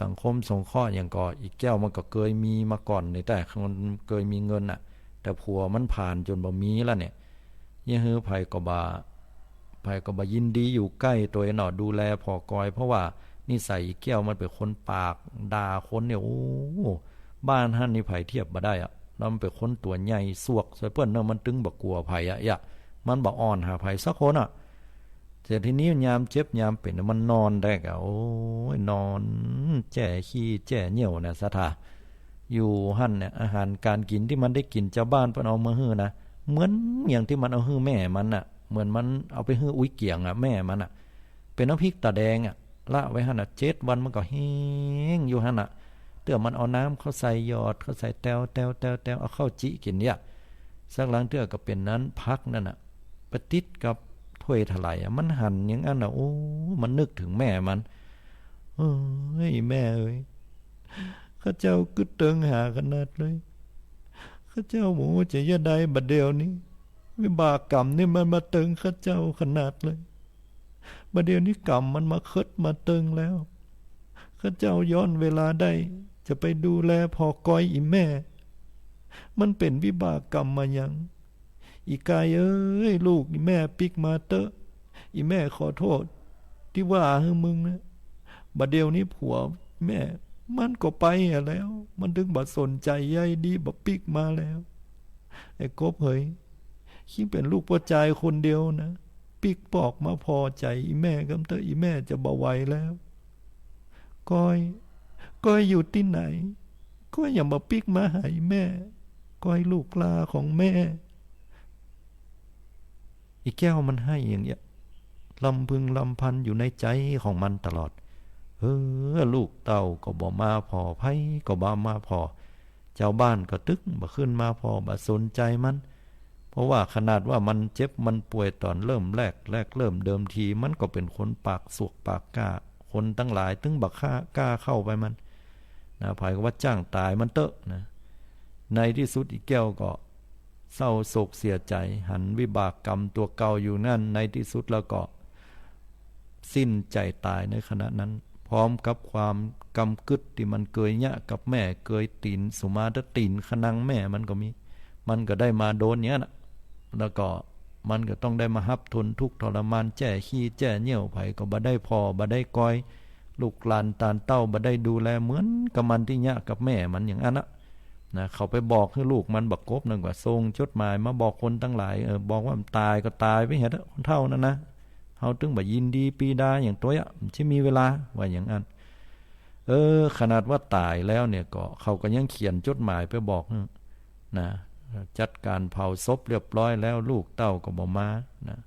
สังคมสงเคราะห์หยังก็ อีแก้วมันก็เกยมีมาก่อนนี่ แต่มันเกยมีเงินน่ะ แต่ผัวมันผ่านจ๋นบ่มีแล้วเนี่ย เยียะหื้อใผก็บ่ ใผก็บ่ยินดีอยู่ใก้ตวยเนาะ ดูแลผ่อกอย เพราะว่านิสัยอีแก้วมันเป๋นคนปากด่าคนเนี่ย โอ้ บ้านหั้นนี่ใผเทียบบ่ได้อะ แล้วมันเป๋นคนตั๋วใหญ่สวกใส่เปิ้นเนาะ มันตึงบ่กั๋วใผอะ ยะ มันบ่อ่อนหาใผสักคนอะ เสร็จทีนี้ยามเจ็บยามเป๋นมันนอนได้กะ โอ้ย นอนแจ้ขี้แจ้เยี่ยวนะ ศรัทธา อยู่หั้นเนี่ย อาหารก๋านกิ๋นตี้มันได้กิ๋นจาวบ้านเปิ้นเอามาหื้อนะ เหมือนอย่างตี้มันเอาหื้อแม่มันน่ะ เหมือนมันเอาไปหื้ออุ๊ยเกี๋ยงอะ แม่มันน่ะ เป๋นน้ำพริกต๋าแดงอะ ละไว้หั้นน่ะ เจ็ดวันมันก็แห้งอยู่หั้นน่ะ เตื้อมันเอาน้ำเข้าใส่ หยอดเข้าใส่ แตว แตว แตว แตว เอาเข้าจิกิ๋นเนี่ย สักลางเตื้อก็เป๋นนั้น ผักนั่นน่ะ ไปติดกับถ้วยถลายอะ มันหันอย่างนั้นน่ะ โอ้ มันนึกเถิงแม่มัน เฮ้ย แม่เอ๋ย ข้าเจ้ากึ๊ดเติงหาขนาดเลย ข้าเจ้าบ่ฮู้จะเยียะใด บ่าเดี่ยวนี้ วิบากกรรมนี่มันมาเติงข้าเจ้าขนาดเลย บ่าเดี่ยวนี้กรรมมันมาเคิดมาเติงแล้ว ข้าเจ้าย้อนเวลาได้ จะไปดูแลผ่อกอยอี่แม่ มันเป๋นวิบากกรรมมาหยัง อี่ไก่เอ๋ย ลูกอี่แม่ปิ๊กมาเต๊อะ อี่แม่ขอโต้ษตี้ว่าหื้อมึงนะ บ่าเดี่ยวนี้ผัวแม่มันก็ไปเหียแล้ว มันตึงบ่สนใจ๋ใยดี บ่ปิ๊กมาแล้ว ไอ้กบเหย ยิ่งเป๋นลูกป้อจายคนเดียวนะ ปิ๊กปอกมาผ่อใจ๋อี่แม่กำเต๊อะ อี่แม่จะบ่ไหวแล้ว ก้อย ก้อยอยู่ตี้ไหน ก้อยอย่าบ่ปิ๊กมาหาอี่แม่ ก้อยลูกลาของแม่ อี่แก้วมันไห้อย่างเนี้ย ลำพึงลำพันอยู่ในใจ๋ของมันตลอด เออ ลูกเต้าก็บ่มาผ่อ ใผก็บ่มาผ่อ จาวบ้านก็ตึงบ่ขึ้นมาผ่อ บ่สนใจ๋มัน เพราะว่าขนาดว่ามันเจ็บมันป่วยต๋อนเริ่มแรก แรกเริ่มเดิมที มันก็เป๋นคนปากสวกปากก้า คนตังหลายตึงบ่กล้า กล้าเข้าไปมัน นะ ใผก็ว่าจ้างต๋ายมันเต๊อะนะ ในตี้สุดอี่แก้วก็เศร้าโศกเสียใจ๋ หันวิบากกรรมตั๋วเก่าอยู่นั้น ในตี้สุดแล้วก็ สิ้นใจ๋ต๋ายในขณะนั้น พร้อมกับความกำกึ๊ดตี้มันเกยเยียะกับแม่ เกยตี๋นสุมาเต๊อะ ตี๋นคะนังแม่มันก็มี มันก็ได้มาโดนอย่างนั้นน่ะ แล้วก็มันก็ต้องได้มาฮับทนทุกข์ทรมาน แจ้ขี้แจ้เยี่ยว ใผก็บ่ได้ผ่อ บ่ได้กอย ลูกหลานตานเต้าบ่ได้ดูแล เหมือนกับมันตี้เยียะกับแม่มันอย่างนั้นน่ะ นะ เขาไปบอกหื้อลูกมันบ่กบนั่นกว่า ส่งจดหมายมาบอกคนตังหลาย เออ บอกว่ามันต๋ายก็ต๋ายไปเหียเต๊อะ คนเฒ่านั่นนะ เฮาตึงบ่ยินดีปรีดาอย่างตวยอะ มันจะมีเวลา ว่าอย่างนั้น เออ ขนาดว่าต๋ายแล้วเนี่ยก็ เขาก็ยังเขียนจดหมายไปบอกหื้อ นะ จัดก๋านเผาศพเรียบร้อยแล้ว ลูกเต้าก็บ่มา นะ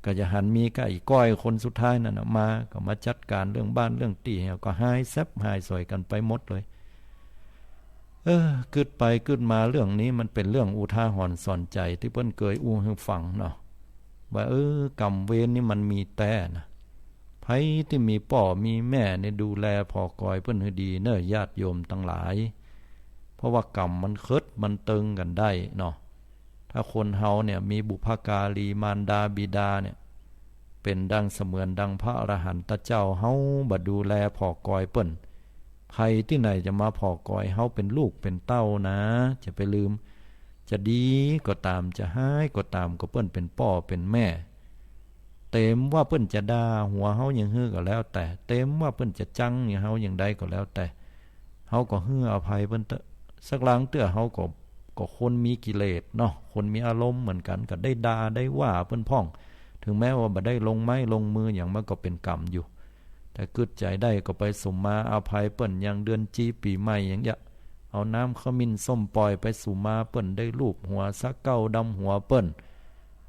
ก็จะหันมีก้าอี่ก้อยคนสุดท้ายนั่นน่ะมา ก็มาจัดก๋านเรื่องบ้านเรื่องตี้ ก็หายแซบหายสวยกั๋นไปหมดเลย เออ กึ๊ดไปกึ๊ดมา เรื่องนี้มันเป๋นเรื่องอุทาหรณ์สอนใจ๋ตี้เปิ้นเกยอู้หื้อฟังเนาะ ว่า เออ กรรมเวรนี่มันมีแต๊นะ ใผตี้มีป้อมีแม่เนี่ยดูแลผ่อกอยเปิ้นหื้อดีเน่อ ญาติโยมตังหลาย เพราะว่ากรรมมันเคิดมันเติงกั๋นได้เนาะ ถ้าคนเฮาเนี่ยมีบุพการีมารดาบิดาเนี่ย เป๋นดังเสมือนดังพระอรหันตเจ้า เฮาบ่ดูแลผ่อกอยเปิ้น ใผตี้ไหนจะมาผ่อกอยเฮาเป๋นลูกเป๋นเต้านะ จะไปลืม จะดีก็ต๋าม จะฮ้ายก็ต๋าม ก็เปิ้นเป๋นป้อเป๋นแม่ เต็มว่าเปิ้นจะด่าหัวเฮาอย่างหื้อก็แล้วแต่ เต็มว่าเปิ้นจะจังอย่างเฮาอย่างใดก็แล้วแต่ เฮาก็หื้ออภัยเปิ้นเต๊อะ สักลางเตื้อเฮาก็ ก็คนมีกิเลสเนาะ คนมีอารมณ์เหมือนกั๋น ก็ได้ด่าได้ว่าเปิ้นพ่อง ถึงแม้ว่าบ่ได้ลงไม้ลงมือหยัง มันก็เป๋นกรรมอยู่ แต่กึ๊ดใจ๋ได้ก็ไปสุมมาอภัยเปิ้น อย่างเดือนจีปีใหม่อย่างเยียะ เอาน้ำขมิ้นส้มป่อยไปสุมมาเปิ้น ได้ลูบหัวสะเก้าดำหัวเปิ้น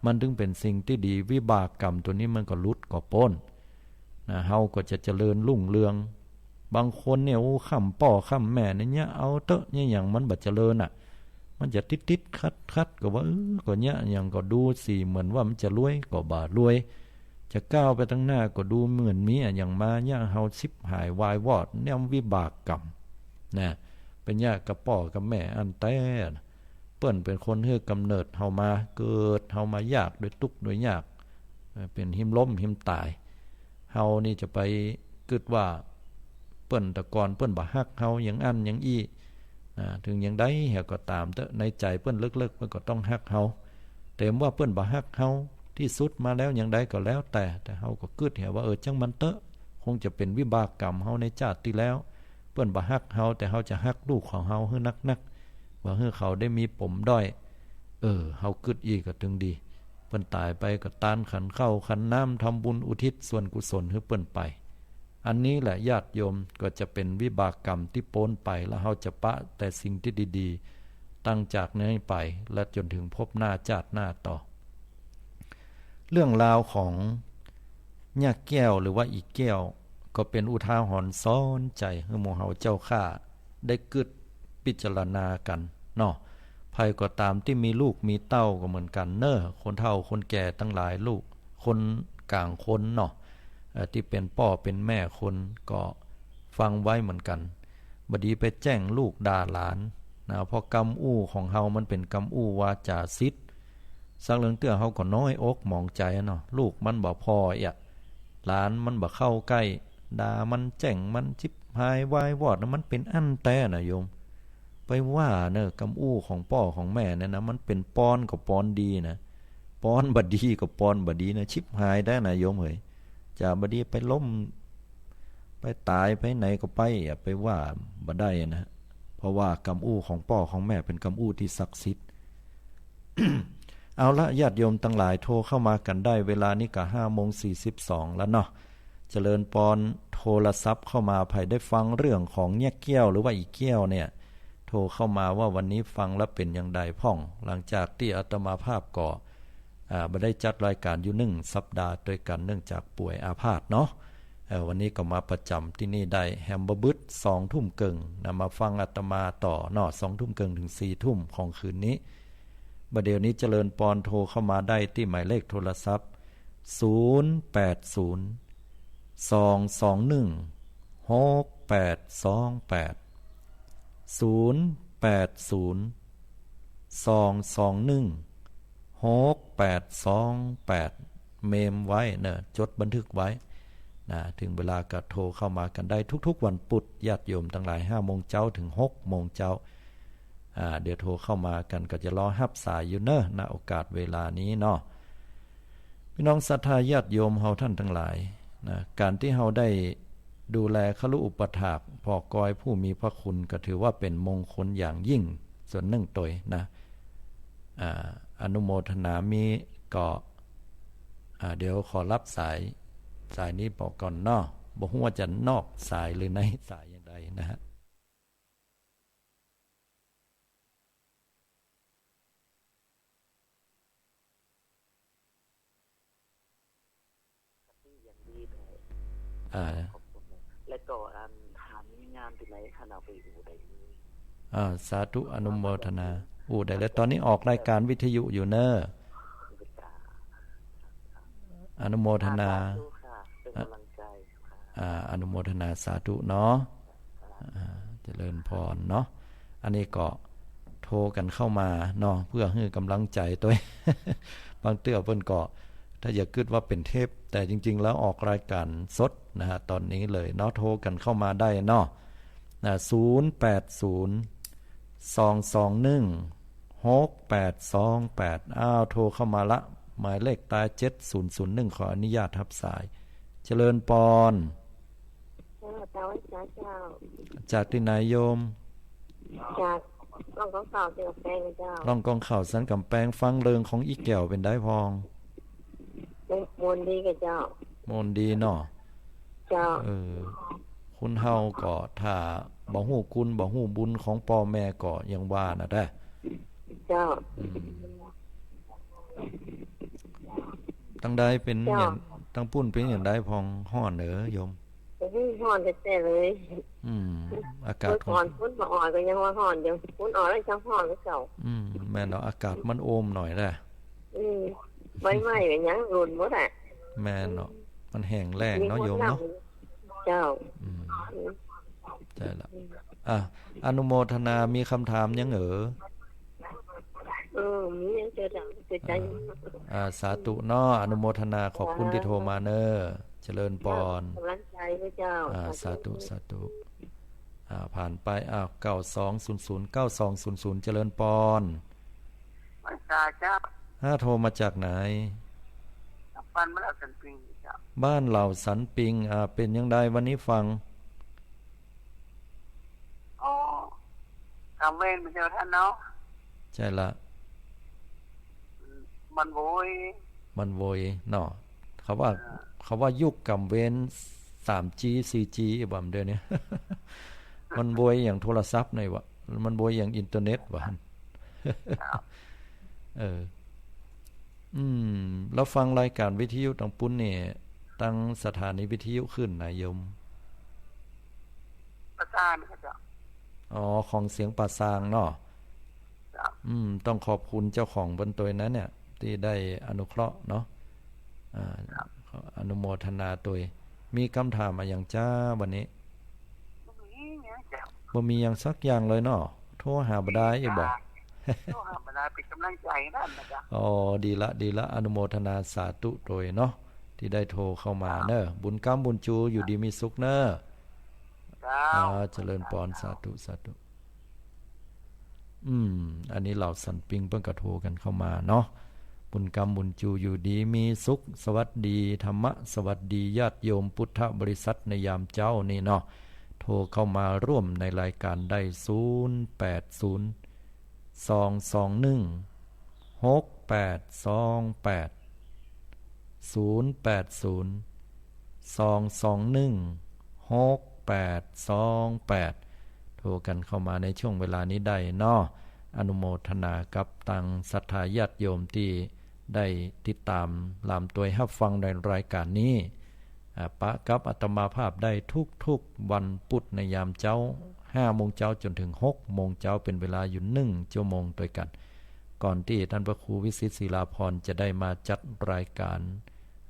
มันตึงเป๋นสิ่งตี้ดี วิบากกรรมตั๋วนี้มันก็หลุดก็ป๊น นะ เฮาก็จะเจริญรุ่งเรือง บางคนเนี่ย โอ้ ค่ำป้อค่ำแม่เนี่ย เยียะเอาเต๊อะ เยียะหยังมันบ่เจริญอะ มันจะติดๆ ขัดๆ ก็ว่า เออ ก็เยียะหยังก็ดูสิเหมือนว่ามันจะรวย ก็บ่รวย จะก้าวไปตังหน้าก็ดูเหมือนมีอะหยังมาเยียะเฮาฉิบหายวายวอด เนี่ยวิบากกรรม นะ เป๋นเยียะกับป้อกับแม่อั้นแต๊นะ เปิ้นเป๋นคนหื้อกำเนิดเฮามา เกิดเฮามายาก โดยตุ๊กข์โดยยาก เอ่อ เป๋นหิมล้มหิมต๋าย เฮานี่จะไปกึ๊ดว่าเปิ้นแต่ก่อนเปิ้นบ่ฮักเฮาอย่างอั้นอย่างอี้ อ่า ถึงอย่างใดเหียก็ต๋ามเต๊อะ ในใจ๋เปิ้นลึกๆ เปิ้นก็ต้องฮักเฮา เต็มว่าเปิ้นบ่ฮักเฮาตี้สุดมาแล้วอย่างใดก็แล้วแต่ แต่เฮาก็กึ๊ดเหียว่า เออ จั้งมันเต๊อะ คงจะเป๋นวิบากกรรมเฮาในจาติตี้แล้ว เปิ้นบ่ฮักเฮา แต่เฮาจะฮักลูกของเฮาหื้อนักๆ บ่หื้อเขาได้มีปมด้อย เออ เฮากึ๊ดอี้ก็ตึงดี เปิ้นต๋ายไปก็ตานขันข้าวขันน้ำ ทำบุญอุทิศส่วนกุศลหื้อเปิ้นไป อันนี้แหละญาติโยม ก็จะเป๋นวิบากกรรมตี้ป๊นไป แล้วเฮาจะปะแต่สิ่งตี้ดีๆ ตั้งจากนี้ไป และจ๋นถึงภพหน้าจาติหน้าต่อ เรื่องราวของเยียะแก้วหรือว่าอี่แก้ว ก็เป๋นอุทาหรณ์สอนใจ๋หื้อหมู่เฮาเจ้าข้าได้กึ๊ดพิจารณากั๋นเนาะ ใผก็ต๋ามตี้มีลูกมีเต้าก็เหมือนกั๋นเน่อ คนเฒ่าคนแก่ตังหลาย ลูกคนก๋างคนเนาะ เอ่อ ตี้เป๋นป้อเป๋นแม่คนก็ฟังไว้เหมือนกั๋น บ่ดีไปแจ้งลูกด่าหลานนะ เพราะกำอู้ของเฮามันเป๋นกำอู้วาจ๋าสิทธิ์ สักเรื่องเตื้อเฮาก็น้อยอกหมองใจ๋เนาะ ลูกมันบ่ผ่อเยียะ หลานมันบ่เข้าใก้ ด่ามันแจ้งมันฉิบหายวายวอดนะ มันเป๋นอั้นแต๊นะโยม ไปว่าเน่อ กำอู้ของป้อของแม่เนี่ยนะ มันเป๋นปอนก็ปอนดีนะ ปอนบ่ดีก็ปอนบ่ดีนะ ฉิบหายแต๊นะโยมเหย จะบ่ดีไปล้ม ไปต๋ายไปไหนก็ไป อย่าไปว่าบ่ได้นะ เพราะว่ากำอู้ของป้อของแม่เป๋นกำอู้ตี้ศักดิ์สิทธิ์ เอาละ ญาติโยมตังหลาย โทรเข้ามากั๋นได้ เวลานี้ก็ห้าโมงสี่สิบสองแล้วเนาะ เจริญปอน โทรศัพท์เข้ามา ใผได้ฟังเรื่องของเยียะแก้วหรือว่าอี่แก้วเนี่ย โทรเข้ามาว่าวันนี้ฟังแล้วเป๋นอย่างใดพ่อง หลังจากตี้อาตมาภาพก็ อ่า บ่ได้จัดรายก๋านอยู่หนึ่งสัปดาห์ตวยกั๋น เนื่องจากป่วยอาพาธเนาะ เอ่อ วันนี้ก็มาประจ๋ำตี้นี่ได้ แหมบ่บึดสองทุ่มเกิ่งนะ มาฟังอาตมาต่อเนาะ สองทุ่มเกิ่งถึงสี่ทุ่มของคืนนี้ บ่าเดี่ยวนี้เจริญปอนโทรเข้ามาได้ตี้หมายเลขโทรศัพท์ ศูนย์แปดศูนย์ สองสองหนึ่ง หกแปดสองแปด ศูนย์แปดศูนย์ สองสองหนึ่ง หกแปดสองแปด เมมไว้เนอะ จดบันทึกไว้นะ เถิงเวลาก็โทรเข้ามากั๋นได้ทุกๆวันปุธ ญาติโยมตังหลาย ห้าโมงเจ๊าเถิงหกโมงเจ๊า อ่า เดี๋ยวโทรเข้ามากั๋นก็จะรอฮับสายอยู่เนอะ ณ โอกาสเวลานี้เนาะ ปี้น้องศรัทธาญาติโยมเฮาต้านตังหลายนะ ก๋านตี้เฮาได้ดูแลคฤอุปัฏฐาก ผ่อกอยผู้มีพระคุณ ก็ถือว่าเป๋นมงคลอย่างยิ่งส่วนนึ่งตวยนะ อ่า อนุโมทนามี้ก็ อ่า เดี๋ยวขอฮับสาย สายนี้ปอก่อนเนาะ บ่ฮู้ว่าจะนอกสายหรือในสายอย่างใดนะฮะ อ่า ขอบคุณนะ แล้วก็อันถามมีงานตี้ไหนคะ เอาไปอู้ได้เลย อ่า สาธุ อนุโมทนา อู้ได้เลย ต๋อนนี้ออกรายก๋านวิทยุอยู่เนอะ อนุโมทนา อ่า สาธุค่ะ เป๋นก๋ำลังใจ๋ค่ะ อ่า อนุโมทนาสาธุเนาะ อ่า เจริญปอนเนาะ อันนี้ก็โทรกั๋นเข้ามาเนาะ เปื้อหื้อก๋ำลังใจ๋ตวย บางเตื้อเปิ้นก็ ถ้าอย่ากึ๊ดว่าเป๋นเทป แต่จริงๆแล้วออกรายก๋านสดนะฮะ ต๋อนนี้เลยเนาะ โทรกั๋นเข้ามาได้เนาะ นะ ศูนย์แปดศูนย์ สองสองหนึ่ง หกแปดสองแปด อ้าว โทรเข้ามาละ หมายเลขต๊าย เจ็ดศูนย์ศูนย์หนึ่ง ขออนุญาตฮับสาย เจริญปอน เจ้า เจ้า เจ้า จากตี้ไหนโยม จากร่องกองข่าวสันก๋ำแปงเจ้า ร่องกองข่าวสันก๋ำแปง ฟังเรื่องของอี่แก้วเป๋นใดพ่อง ม่วนดีก่ะเจ้า ม่วนดีเนาะ เจ้า เออ คนเฮาก็ถ้าบ่ฮู้คุณบ่ฮู้บุญของป้อแม่ก็อย่างว่าน่ะแต๊ เจ้า อืม ตังใดเป๋น เจ้า อย่าง ตังปุ้นเป๋นอย่างใดพ่อง ฮ้อนเหรอโยม โอ้โห ฮ้อนแต๊ๆเลย อืม อากาศ เมื่อก่อนฝนบ่อ่อยก็ยังว่าฮ้อน เดี๋ยวฝนอ่อยแล้วจะฮ้อนกว่าเก่า อืม แม่นเนาะ อากาศมันโอมหน่อยแต๊ อืม ใบไม้ก็ยังหล่นหมดอะ แม่นเนาะ มันแห้งแล้งเนาะโยมเนาะ เจ้า อืม อืม ใจ้ละ อืม อ่ะ อนุโมทนา มีกำถามยังเอ๋อ เออ มียังเจ้า เจ้า เจ้า อ่า อ่า สาธุเนาะ อนุโมทนา ขอบคุณตี้โทรมาเน่อ เจริญปอน กำลังใจ๋ไว้เจ้า อ่า สาธุ สาธุ สาธุ อ่า ผ่านไป อ้าว เก้าสองศูนย์ศูนย์ เก้าสองศูนย์ศูนย์ เจริญปอน วันสาเจ้า อ่า โทรมาจากไหน บ้านเหล่าสันปิงเจ้า บ้านเหล่าสันปิง อ่า เป๋นอย่างใดวันนี้ฟัง อ๋อ ก๋ำเวรมาเจ้าต้านเนาะ ใจ้ละ มันโวย มันโวยเนาะ เขาว่า อ่า เขาว่ายุคก๋ำเวร สามจี สี่จี บ่าเดี๋ยวนี้ มันโวยอย่างโทรศัพท์ไหนวะ มันโวยอย่างอินเทอร์เน็ตวะ ครับ เออ อืม แล้วฟังรายการวิทยุตางปุ้นนี่ ตางสถานีวิทยุคลื่นไหนโยม ป่าซางครับเจ้า อ๋อ ของเสียงป่าซางเนาะ ครับ อืม ต้องขอบคุณเจ้าของเปิ้นตวยนั้นเนี่ย ตี้ได้อนุเคราะห์เนาะ อ่า ครับ ขออนุโมทนาตวย มีกำถามอะหยังจ้าวันนี้ บ่มีหยังเจ้า บ่มีหยังสักอย่างเลยเนาะ โทรหาบ่ได้อีกบ่ โทรหาบ่ได้ เป๋นก๋ำลังใจ๋หั้นน่ะเจ้า อ๋อ ดีละ ดีละ อนุโมทนาสาธุตวยเนาะ ตี้ได้โทรเข้ามาเน่อ ครับ บุญกำบุญจู อยู่ดีมีสุขเน่อ เจ้า อ่า เจริญปอน สาธุ สาธุ อืม อันนี้เหล่าสันปิงเปิ้นก็โทรกั๋นเข้ามาเนาะ บุญกำบุญจู อยู่ดีมีสุข สวัสดีธรรมะ สวัสดีญาติโยมพุทธบริษัทในยามเจ๊านี่เนาะ โทรเข้ามาร่วมในรายการได้ ศูนย์แปดศูนย์ สองสองหนึ่ง หกแปดสองแปด ศูนย์แปดศูนย์ สองสองหนึ่ง หกแปดสองแปด โทรกั๋นเข้ามาในช่วงเวลานี้ได้เนาะ อนุโมทนากับตางศรัทธาญาติโยมตี้ได้ติดต๋ามหลามตวยฮับฟังในรายการนี้ อ่า ปะกับอาตมาภาพได้ทุกๆวันปุธในยามเจ๊า ห้าโมงเจ๊าจ๋นเถิงหกโมงเจ๊า เป๋นเวลาอยู่หนึ่งจั่วโมงตวยกั๋น ข ก่อนตี้ต้านพระครูวิสิทธิ์ ศิลาภรณ์ จะได้มาจัดรายก๋าน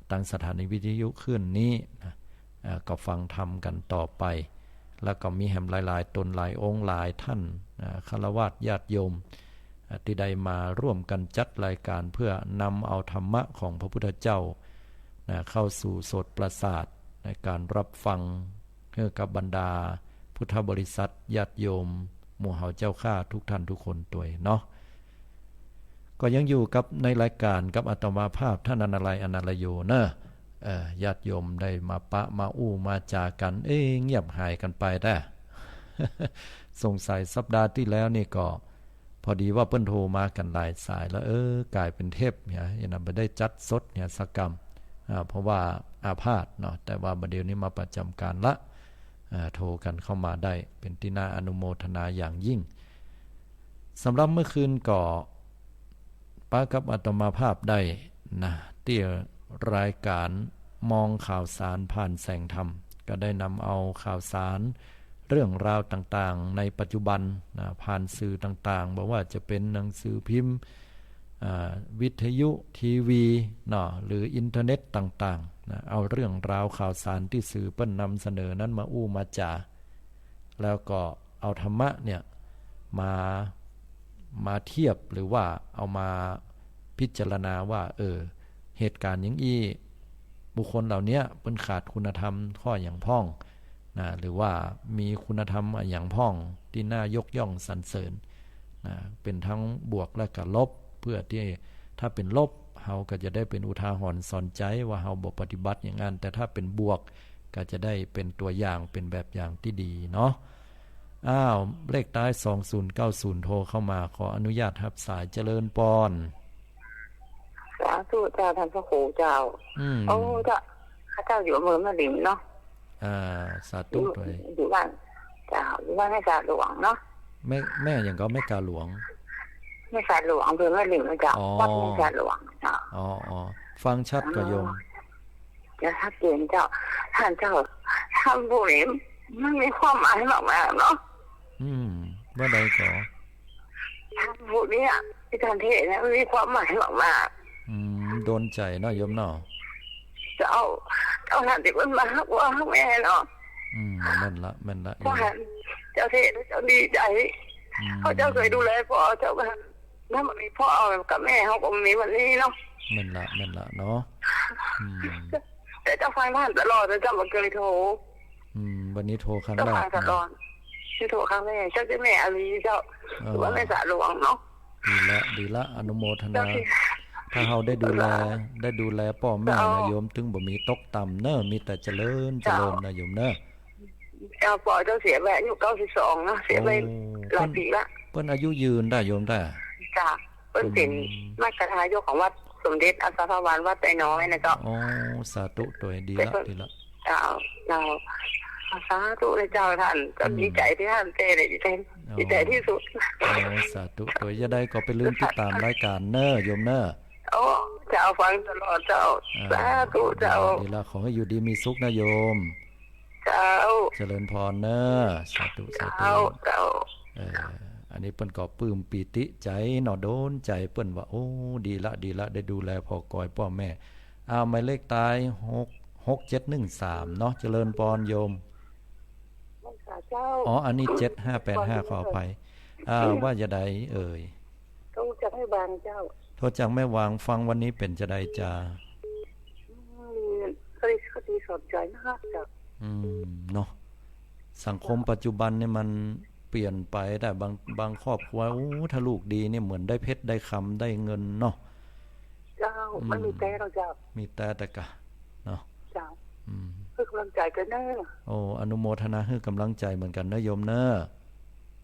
ตางสถานีวิทยุคลื่นนี้นะ เอ่อ ก็ฟังธรรมกั๋นต่อไป แล้วก็มีแหมหลายๆ ต๋นหลายองค์หลายต้าน อ่า ฆราวาสญาติโยม อ่า ตี้ได้มาร่วมกั๋นจัดรายก๋านเพื่อนำเอาธรรมะของพระพุทธเจ้า นะ เข้าสู่โสตประสาทในก๋านรับฟัง หื้อกับบรรดาพุทธบริษัทญาติโยมหมู่เฮาเจ้าข้าทุกท่านทุกคนตวยเนาะ ก็ยังอยู่กับในรายก๋านกับอาตมาภาพท่านอนาลัย อนาลโยเนาะ เอ่อ ญาติโยมได้มาปะมาอู้มาจ๋ากั๋น เอ๊ะ เงียบหายกั๋นไปแต๊ สงสัยสัปดาห์ตี้แล้วนี่ก็ พอดีว่าเปิ้นโทรมากั๋นหลายสายแล้ว เออ ก๋ายเป๋นเทปเนี่ย ยังบ่ได้จัดสดเนี่ยสักกำ อ่า เพราะว่าอาพาธเนาะ แต่ว่าบ่าเดี่ยวนี้มาประจ๋ำก๋านละ อ่า โทรกั๋นเข้ามาได้ เป๋นตี้น่าอนุโมทนาอย่างยิ่ง สำหรับเมื่อคืนก็ปะกับอาตมาภาพได้นะ ตี้รายก๋านมองข่าวสารผ่านแสงธรรม ก็ได้นำเอาข่าวสาร เรื่องราวต่างๆ ในปัจจุบันนะ ผ่านสื่อต่างๆ บ่ว่าจะเป๋นหนังสือพิมพ์ อ่า วิทยุ ทีวี เนาะ หรืออินเทอร์เน็ตต่างๆ นะ เอาเรื่องราวข่าวสารตี้สื่อเปิ้นนำเสนอนั้นมาอู้มาจ๋า แล้วก็เอาธรรมะเนี่ยมา มาเทียบ หรือว่าเอามาพิจารณาว่า เออ เหตุก๋ารณ์อย่างอี้ บุคคลเหล่าเนี้ยเปิ้นขาดคุณธรรมข้อหยังพ่องนะ หรือว่ามีคุณธรรมอะหยังพ่องตี้น่ายกย่องสรรเสริญนะ เป๋นทั้งบวกและก็ลบ เพื่อตี้ถ้าเป๋นลบ เฮาก็จะได้เป๋นอุทาหรณ์สอนใจ๋ว่าเฮาบ่ปฏิบัติอย่างนั้น แต่ถ้าเป๋นบวก ก็จะได้เป๋นตั๋วอย่าง เป๋นแบบอย่างตี้ดีเนาะ อ้าว เลขท้ายสองศูนย์เก้าศูนย์ โทรเข้ามา ขออนุญาตฮับสาย เจริญปอน สาธุเจ้า ต้านพระครูเจ้า อืม โอ้ เจ้า ข้าเจ้าอยู่อำเภอแม่ริมเนาะ อ่า สาธุ อยู่ ตวย อยู่บ้าน เจ้า อยู่บ้านแม่สาหลวงเนาะ แม่ แม่หยังก็ แม่กาหลวง แม่สาหลวง อำเภอแม่ริมนะเจ้า อ๋อ วัดแม่สาหลวงเจ้า อ๋อ อ๋อ ฟังชัดก่อโยม อ๋อ จะชัดเจนเจ้า ต้านเจ้า ธรรมผู้นี้มันมีความหมายมากๆ เนาะ อืม ว่าใดก่อ ธรรมผู้เนี้ย ตี้ต้านเทศน์เนี่ยมันมีความหมายมากๆ อืม โดนใจ๋เนาะโยมเนาะ เจ้า เจ้าต้านตี้เปิ้นมาฮักพ่อฮักแม่เนาะ อืม แม่นละ แม่นละ เพราะหันเจ้าเทศน์เจ้าดีใจ๋ อืม เพราะเจ้าเคยดูแลพ่อเจ้าก็ ถ้าบ่มีพ่อกับแม่เฮาก็บ่มีวันนี้เนาะ แม่นละ แม่นละเนาะ อืม แต่เจ้าฟังต้านตลอด แต่เจ้าบ่เคยโทร อืม วันนี้โทรครั้งแรก เจ้าฟังตลอด นี่โทรครั้งแรก เจ้าชื่อแม่อารีเจ้า เออ หรือว่าแม่สาหลวงเนาะ ดีละ ดีละ อนุโมทนา เจ้าที่ ถ้าเฮาได้ดูแล เจ้า ได้ดูแลป้อแม่นะ เจ้า โยม ตึงบ่มีตกต่ำเน้อ มีแต่เจริญ เจ้า เจริญนะโยมเน้อ เจ้า ป้อเจ้าเสียไปอายุเก้าสิบสองเนาะ เสียไป โอ้ หลายปี๋ละ เปิ้น เปิ้นอายุยืนได้โยมได้ จ้ะ เปิ้นเป๋น อืม มรรคนายกของวัดสมเด็จอาสาทวารวัดไตรน้อยนะเจ้า อ๋อ สาธุ ตวย ดีละ แต่เปิ้น ดีละ เจ้า เจ้า สาธุเลยเจ้าต้าน ก็ อืม ดีใจ๋ตี้ต้านเทศน์เลย ดีใจ๋ อ๋อ ดีใจ๋ตี้สุด อ๋อ สาธุ ตวย จะใดก็ไปลืมติดต๋ามรายก๋านเน้อโยมเน้อ โอ้ เจ้าฟังตลอดเจ้า อ่า สาธุเจ้า ดีละ ดีละ ขอหื้ออยู่ดีมีสุขนะโยม เจ้า เจริญปอนเน้อ สาธุ สาธุ เจ้า เจ้า เอ่อ อันนี้เปิ้นก็ปลื้มปีติใจ๋เนาะ โดนใจ๋ เปิ้นว่า โอ้ ดีละ ดีละ ได้ดูแลผ่อกอยป้อแม่ อ้าว หมายเลขท้าย หก หกเจ็ดหนึ่งสาม เนาะ เจริญปอนโยม ไหว้สาเจ้า อ๋อ อันนี้ เจ็ดห้าแปดห้า ขออภัย อ่า ว่าจะใดเอ่ย โทรจากแม่วางเจ้า โทรจากแม่วาง ฟังวันนี้เป๋นจะใดจา อืม คดี คดีสอนใจ๋มากเจ้า อืม เนาะ สังคมปัจจุบันนี่มันเปลี่ยนไป แต่บาง บางครอบครัว โอ้ ถ้าลูกดีนี่เหมือนได้เพชรได้คำได้เงินเนาะ เจ้า อืม มันมีแต่เนาะเจ้า มีแต่แต่กะเนาะ เจ้า อืม หื้อกำลังใจ๋กั๋นเน้อ โอ้ อนุโมทนาหื้อกำลังใจ๋เหมือนกั๋นเน้อโยมเน้อ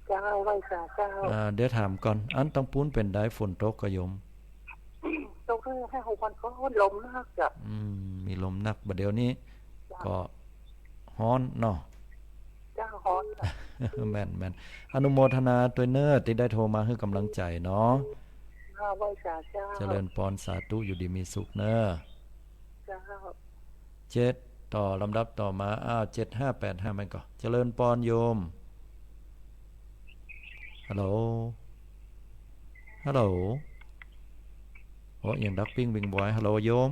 เจ้า ไหว้สาเจ้า อ่า เดี๋ยวถามก่อน อันตังปู๊นเป๋นใด ฝนตกก่อโยม ตกหื้อ หื้อ หื้อ ลมนักเจ้า อืม มีลมนัก บ่าเดี่ยวนี้ เจ้า ก็ฮ้อนเนาะ เจ้า ฮ้อนเจ้า แม่น แม่น อนุโมทนาตวยเน้อ ตี้ได้โทรมาหื้อกำลังใจ๋เนาะ เจ้า ไหว้สาเจ้า เจริญปอน สาธุ อยู่ดีมีสุขเน้อ เจ้า เจ็ด ต่อ ลำดับต่อมา อ้าว เจ็ดห้าแปดห้า มันก็ เจริญปอนโยม ฮัลโหล ฮัลโหล โอ้ เสียงดังปิ้งปิ้งบอย ฮัลโหลโยม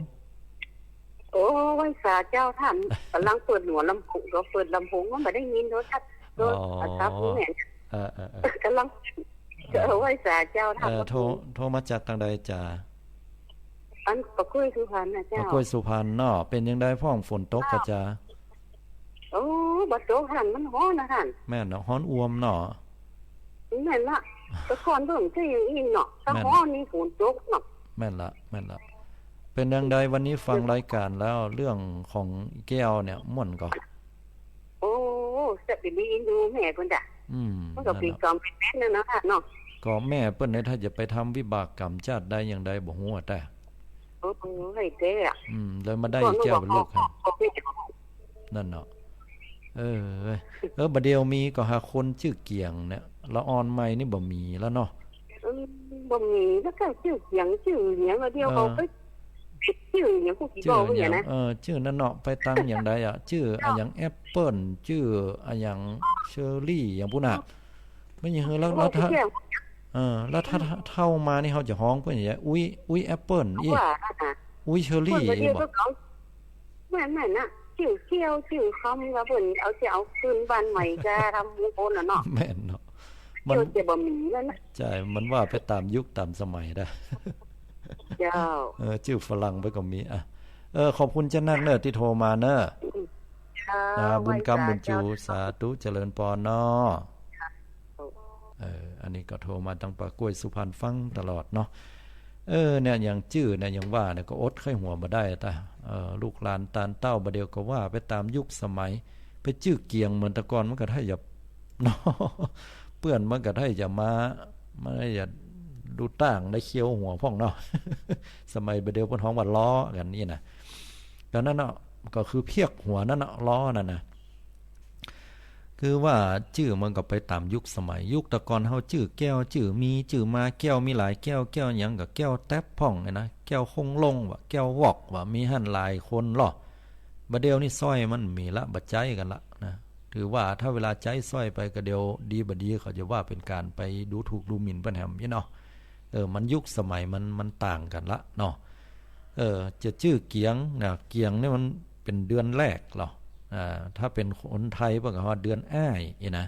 โอ้ ไหว้สาเจ้า ต้านก่ำลังเปิดหัวลำโพง ก็เปิดลำโพงมันบ่ได้ยินโทรศัพท์ อ๋อ โทรศัพท์นี่แหละ เออ เออ เออ ก่ำลัง เออ เออ ไหว้สาเจ้า ต้าน เออ โทร โทรมาจากตางใดจ๊ะ อันปากกล้วยสุพรรณน่ะเจ้า ปากกล้วยสุพรรณเนาะ เป๋นจังใดพ่อง ฝนตกก่อจ๊ะ โอ้ บ่ตกหั้น มันฮ้อนนะหั้น แม่นเนาะ ฮ้อนอ่วมเนาะ แม่นละ แต่ก่อนเบิ่งจะอย่างอี้เนาะ ถ้าฮ้อนนี่ฝนตกเนาะ แม่นละ แม่นละ เป๋นจังใดวันนี้ฟังรายก๋านแล้ว เรื่องของแก้วเนี่ย ม่วนก่อ โอ้ จะไปดีดูแม่เปิ้นจ้ะ อืม มันก็เป๋นกรรมเป๋นเวรนั่นนะเนาะ ก็แม่เปิ้นเนี่ย ถ้าจะไปทำวิบากกรรมจาติใดอย่างใดบ่ฮู้อะ แต่ โอ้โห ให้เจ๊อะ อืม เลยมาได้แก้วเป๋นลูกครับ นั่นเนาะ เออ เออ บ่าเดี่ยวมีก่อหาคนจื้อเกียงเนี่ย ละอ่อนใหม่นี่บ่มีแล้วเนาะ อืม บ่มีแล้ว ก็จื้อเกียงจื้อหยัง บ่าเดี่ยวเขาไปจื้อหยัง ผู้ขี้บอกว่าอย่างนั้นนะ เออ จื้อนั่นเนาะ ไปตังอย่างใดอะ จื้ออะหยังแอปเปิ้ล จื้ออะหยังเชอร์รี่ อย่างปู้นน่ะ แม่นหยัง แล้ว แล้วถ้า เออ แล้วถ้า ถ้าเฒ่ามานี่เฮาจะฮ้องเปิ้นหยัง อุ๊ย อุ๊ยแอปเปิ้ลอี้ ว่า อุ๊ยเชอร์รี่ เปิ้นบ่าเดี่ยวอี้บ่ ก็เขา แม่นๆ นะ จื้อแก้วจื้อคำ ก็เปิ้นเอา จะเอาคืนบ้านใหม่ จะทำมงคลน่ะเนาะ แม่นเนาะ มัน เดี๋ยวจะบ่มีแล้วนะ ใช่ มันว่าไปต๋ามยุคต๋ามสมัยนะ เจ้า เออ จื้อฝรั่งไปก็มี อ่ะ เออ ขอบคุณเจ้านักเน่อตี้โทรมาเน่อ อืม ค่ะ อ่า บุญกำ ไหว้สา บุญจู เจ้า สาธุ เจริญปอนเนาะ ค่ะ เออ อันนี้ก็โทรมาตังปากกล้วยสุพรรณ ฟังตลอดเนาะ เออ เนี่ย อย่างจื้อเนี่ย อย่างว่าเนี่ย ก็อดใค่หัวบ่ได้ตา เออ ลูกหลานตานเต้าบ่าเดี่ยวก็ว่าไปต๋ามยุคสมัย ไปจื้อเกียงเหมือนแต่ก่อนมันก็ถ้าจะ เนาะ เปื้อนมันก็ถ้าจะมา มันจะดูต่างได้เคี้ยวหัวพ่องเนาะ สมัยบ่าเดี่ยวเปิ้นฮ้องว่าล้อกั๋นนี่นะ ก็นั่นเนาะ ก็คือเพียกหัวนั่นเนาะ ล้อนั่นนะ คือว่าจื้อมันก็ไปต๋ามยุคสมัย ยุคแต่ก่อนเฮาจื้อแก้ว จื้อมี จื้อมาแก้ว มีหลายแก้ว แก้วหยังก็แก้วแต๊บพ่องเนี่ยนะ แก้วคงลงวะ แก้ววอกวะ มีหั้นหลายคนลอ บ่าเดี่ยวนี้สร้อยมันมีละ บ่ใจ๊กั๋นละนะ ถือว่าถ้าเวลาใจ๊สร้อยไปก็เดี๋ยวดีบ่ดีเขาจะว่าเป๋นก๋านไปดูถูกดูหมิ่นเปิ้นแหมนี่เนาะ เออ มันยุคสมัยมัน มันต่างกั๋นละเนาะ เออ จะจื้อเกียงนะ เกียงนี่มันเป๋นเดือนแรกลอ อ่า ถ้าเป๋นคนไทยเปิ้นก็ว่าเดือนอ้ายนี่นะ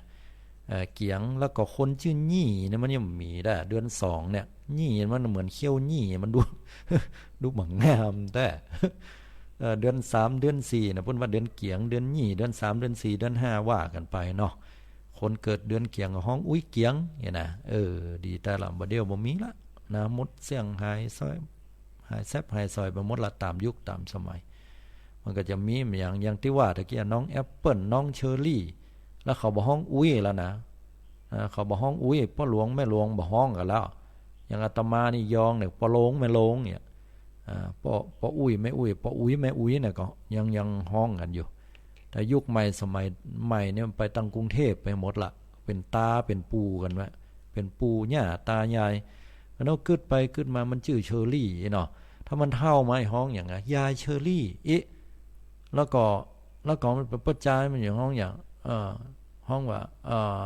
เอ่อ เกียง แล้วก็คนจื้อยี่นี่มันยังมีได้ เดือนสองเนี่ย ยี่มันเหมือนเขี้ยวยี่ มันดู ดูบ่งามแต๊ เอ่อ เดือนสาม เดือนสี่นะ เปิ้นว่าเดือนเกียง เดือนยี่ เดือนสาม เดือนสี่ เดือนห้า ว่ากั๋นไปเนาะ คนเกิดเดือนเกียงก็ฮ้องอุ๊ยเกียงนี่นะ เออ ดีแต๊ละ บ่าเดี่ยวบ่มีละนะ หมดเสี้ยง หายสาบ หายแซบหายสอยไปหมดละ ต๋ามยุคต๋ามสมัย มันก็จะมีอย่าง อย่างตี้ว่าตะกี้ น้องแอปเปิ้ล น้องเชอร์รี่ แล้วเขาบ่ฮ้องอุ๊ยแล้วนะ อ่า เขาบ่ฮ้องอุ๊ย ป้อหลวงแม่หลวงบ่ฮ้องกั๋นแล้ว อย่างอาตมานี่ยองเนี่ย ป้อโลงแม่โลงเนี่ย อ่า ป้อ ป้ออุ๊ยแม่อุ๊ย ป้ออุ๊ยแม่อุ๊ยเนี่ยก็ยัง ยังฮ้องกั๋นอยู่ แต่ยุคใหม่สมัยใหม่เนี่ยมันไปตังกรุงเทพฯไปหมดละ เป๋นต๋าเป๋นปู่กั๋นวะ เป๋นปู่ย่าต๋ายาย แล้วกึ๊ดไปกึ๊ดมามันจื้อเชอร์รี่เนาะ ถ้ามันเฒ่ามาฮ้องหยังอะ ยายเชอร์รี่อิ แล้วก็ แล้วก็มันเป๋นป้อจายมันจะฮ้องหยัง เอ่อ ฮ้องว่า เอ่อ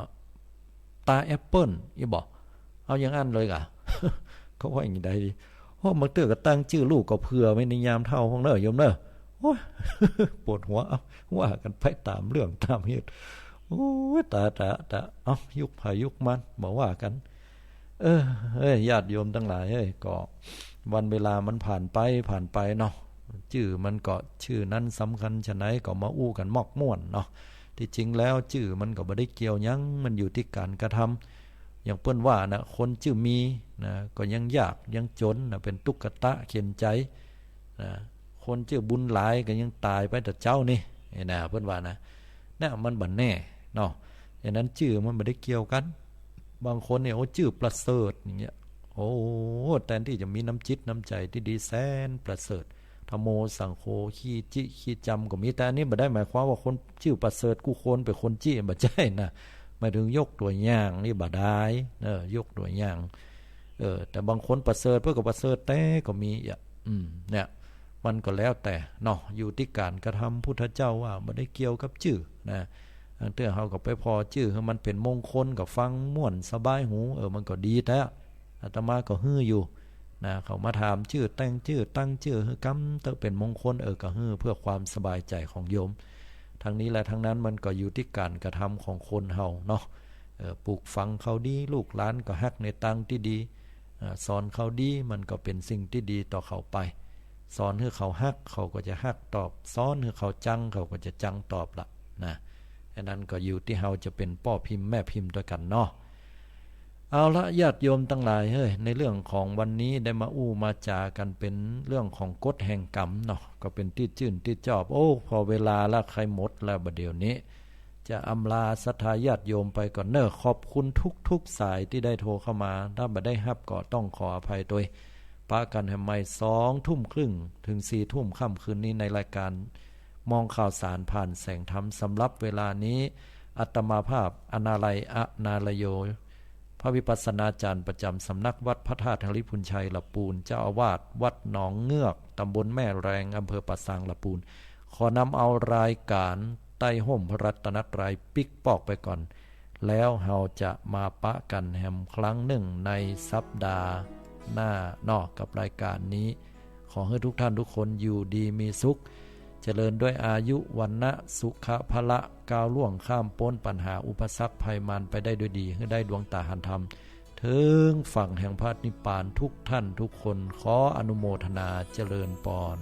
ต๋าแอปเปิ้ลอิบ่ เอาอย่างอั้นเลยก่ะ เขาว่าอย่างใดดี โอ้ บางเตื้อก็ตั้งจื้อลูกก็เผื่อไว้ในยามเฒ่าพ่องเน่อโยมเน่อ โอ้ย ปวดหัว เอ้า ว่ากั๋นไปต๋ามเรื่องต๋ามเหตุ โอ้ย ต๋าย ต๋าย ต๋าย เอ้า ยุคใผยุคมัน บ่ว่ากั๋น เออ เอ้ย ญาติโยมตังหลายเอ้ย ก็วันเวลามันผ่านไป ผ่านไปเนาะ จื้อมันก็ จื้อนั้นสำคัญฉะไหนก็มาอู้กั๋นมอกม่วนเนาะ ตี้จริงแล้วจื้อมันก็บ่ได้เกี่ยวหยัง มันอยู่ตี้ก๋านกระทำ อย่างเปิ้นว่านะ คนจื้อมีนะ ก็ยังยากยังจ๋นนะ เป๋นตุ๊กตะเข็ญใจ๋นะ คนจื้อบุญหลายก็ยังต๋ายไปแต่เจ๊านี่ นี่นะ เปิ้นว่านะ เนี่ยมันบ่แน่เนาะ อย่างนั้นจื้อมันบ่ได้เกี่ยวกั๋น บางคนเนี่ย โอ้ จื้อประเสริฐอย่างเงี้ย โอ้ แตนตี้จะมีน้ำจิตน้ำใจ๋ตี้ดีแสนประเสริฐ ธัมโม สังโฆ ขี้จิขี้จำก็มี แต่อันนี้บ่ได้หมายความว่าคนจื้อประเสริฐกู้คนเป๋นคนจี้ บ่ใจ้นะ หมายถึงยกตั๋วอย่างนี่บ่ดาย เออ ยกตั๋วอย่าง เออ แต่บางคนประเสริฐเปิ้นก็ประเสริฐแต๊ก็มีอ่ะ อืม เนี่ย มันก็แล้วแต่เนาะ อยู่ตี้ก๋านกระทำ พุทธเจ้าว่าบ่ได้เกี่ยวกับจื้อนะ บางเตื้อเฮาก็ไปผ่อจื้อหื้อมันเป๋นมงคล ก็ฟังม่วนสบายหู เออ มันก็ดีแต๊ อาตมาก็หื้ออยู่ นะ เขามาถามจื้อ แต่งจื้อ ตั้งจื้อหื้อกำเต๊อะเป๋นมงคล เออ ก็หื้อเปื้อความสบายใจ๋ของโยม ทั้งนี้และทั้งนั้นมันก็อยู่ตี้ก๋านกระทำของคนเฮาเนาะ เออ ปลูกฝังเขาดี ลูกหลานก็ฮักในตางตี้ดี เออ สอนเขาดี มันก็เป๋นสิ่งตี้ดีต่อเขาไป สอนหื้อเขาฮัก เขาก็จะฮักตอบ สอนหื้อเขาจัง เขาก็จะจังตอบละนะ อันนั้นก็อยู่ตี้เฮาจะเป๋นป้อพิมพ์แม่พิมพ์ตวยกั๋นเนาะ เอาละ ญาติโยมตังหลายเฮ้ย ในเรื่องของวันนี้ได้มาอู้มาจ๋ากั๋นเป๋นเรื่องของกฎแห่งกรรมเนาะ ก็เป๋นตี้จื้นตี้จอบ โอ้ พอเวลาละ ใค่หมดแล้วบ่าเดี่ยวนี้ จะอำลาศรัทธาญาติโยมไปก่อนเน่อ ขอบคุณทุกๆ สายตี้ได้โทรเข้ามา ถ้าบ่ได้ฮับก็ต้องขออภัยตวย ปะกั๋นแหมใหม่สองทุ่มครึ่งเถิงสี่ทุ่มค่ำคืนนี้ในรายก๋าน มองข่าวสารผ่านแสงธรรม สำหรับเวลานี้ อาตมาภาพ อนาลัย อนาลโย พระวิปัสสนาจารย์ประจำสำนักวัดพระธาตุหริภุญชัยละปูน เจ้าอาวาสวัดหนองเงือก ตำบลแม่แรง อำเภอป่าซางละปูน ขอนำเอารายก๋านใต้ฮ่มพระรัตนตรัยปิ๊กปอกไปก่อน แล้วเฮาจะมาปะกั๋นแหมครั้งนึ่งในสัปดาห์หน้าเนาะ กับรายก๋านนี้ ขอหื้อทุกท่านทุกคนอยู่ดีมีสุข เจริญด้วยอายุ วรรณะ สุขะ พละ ก้าวล่วงข้ามป๊นปัญหาอุปสรรคภัยมารไปได้ด้วยดี หื้อได้ดวงต๋าหันธรรม เถิงฝั่งแห่งพระนิพพานทุกท่านทุกคน ขออนุโมทนาเจริญปอน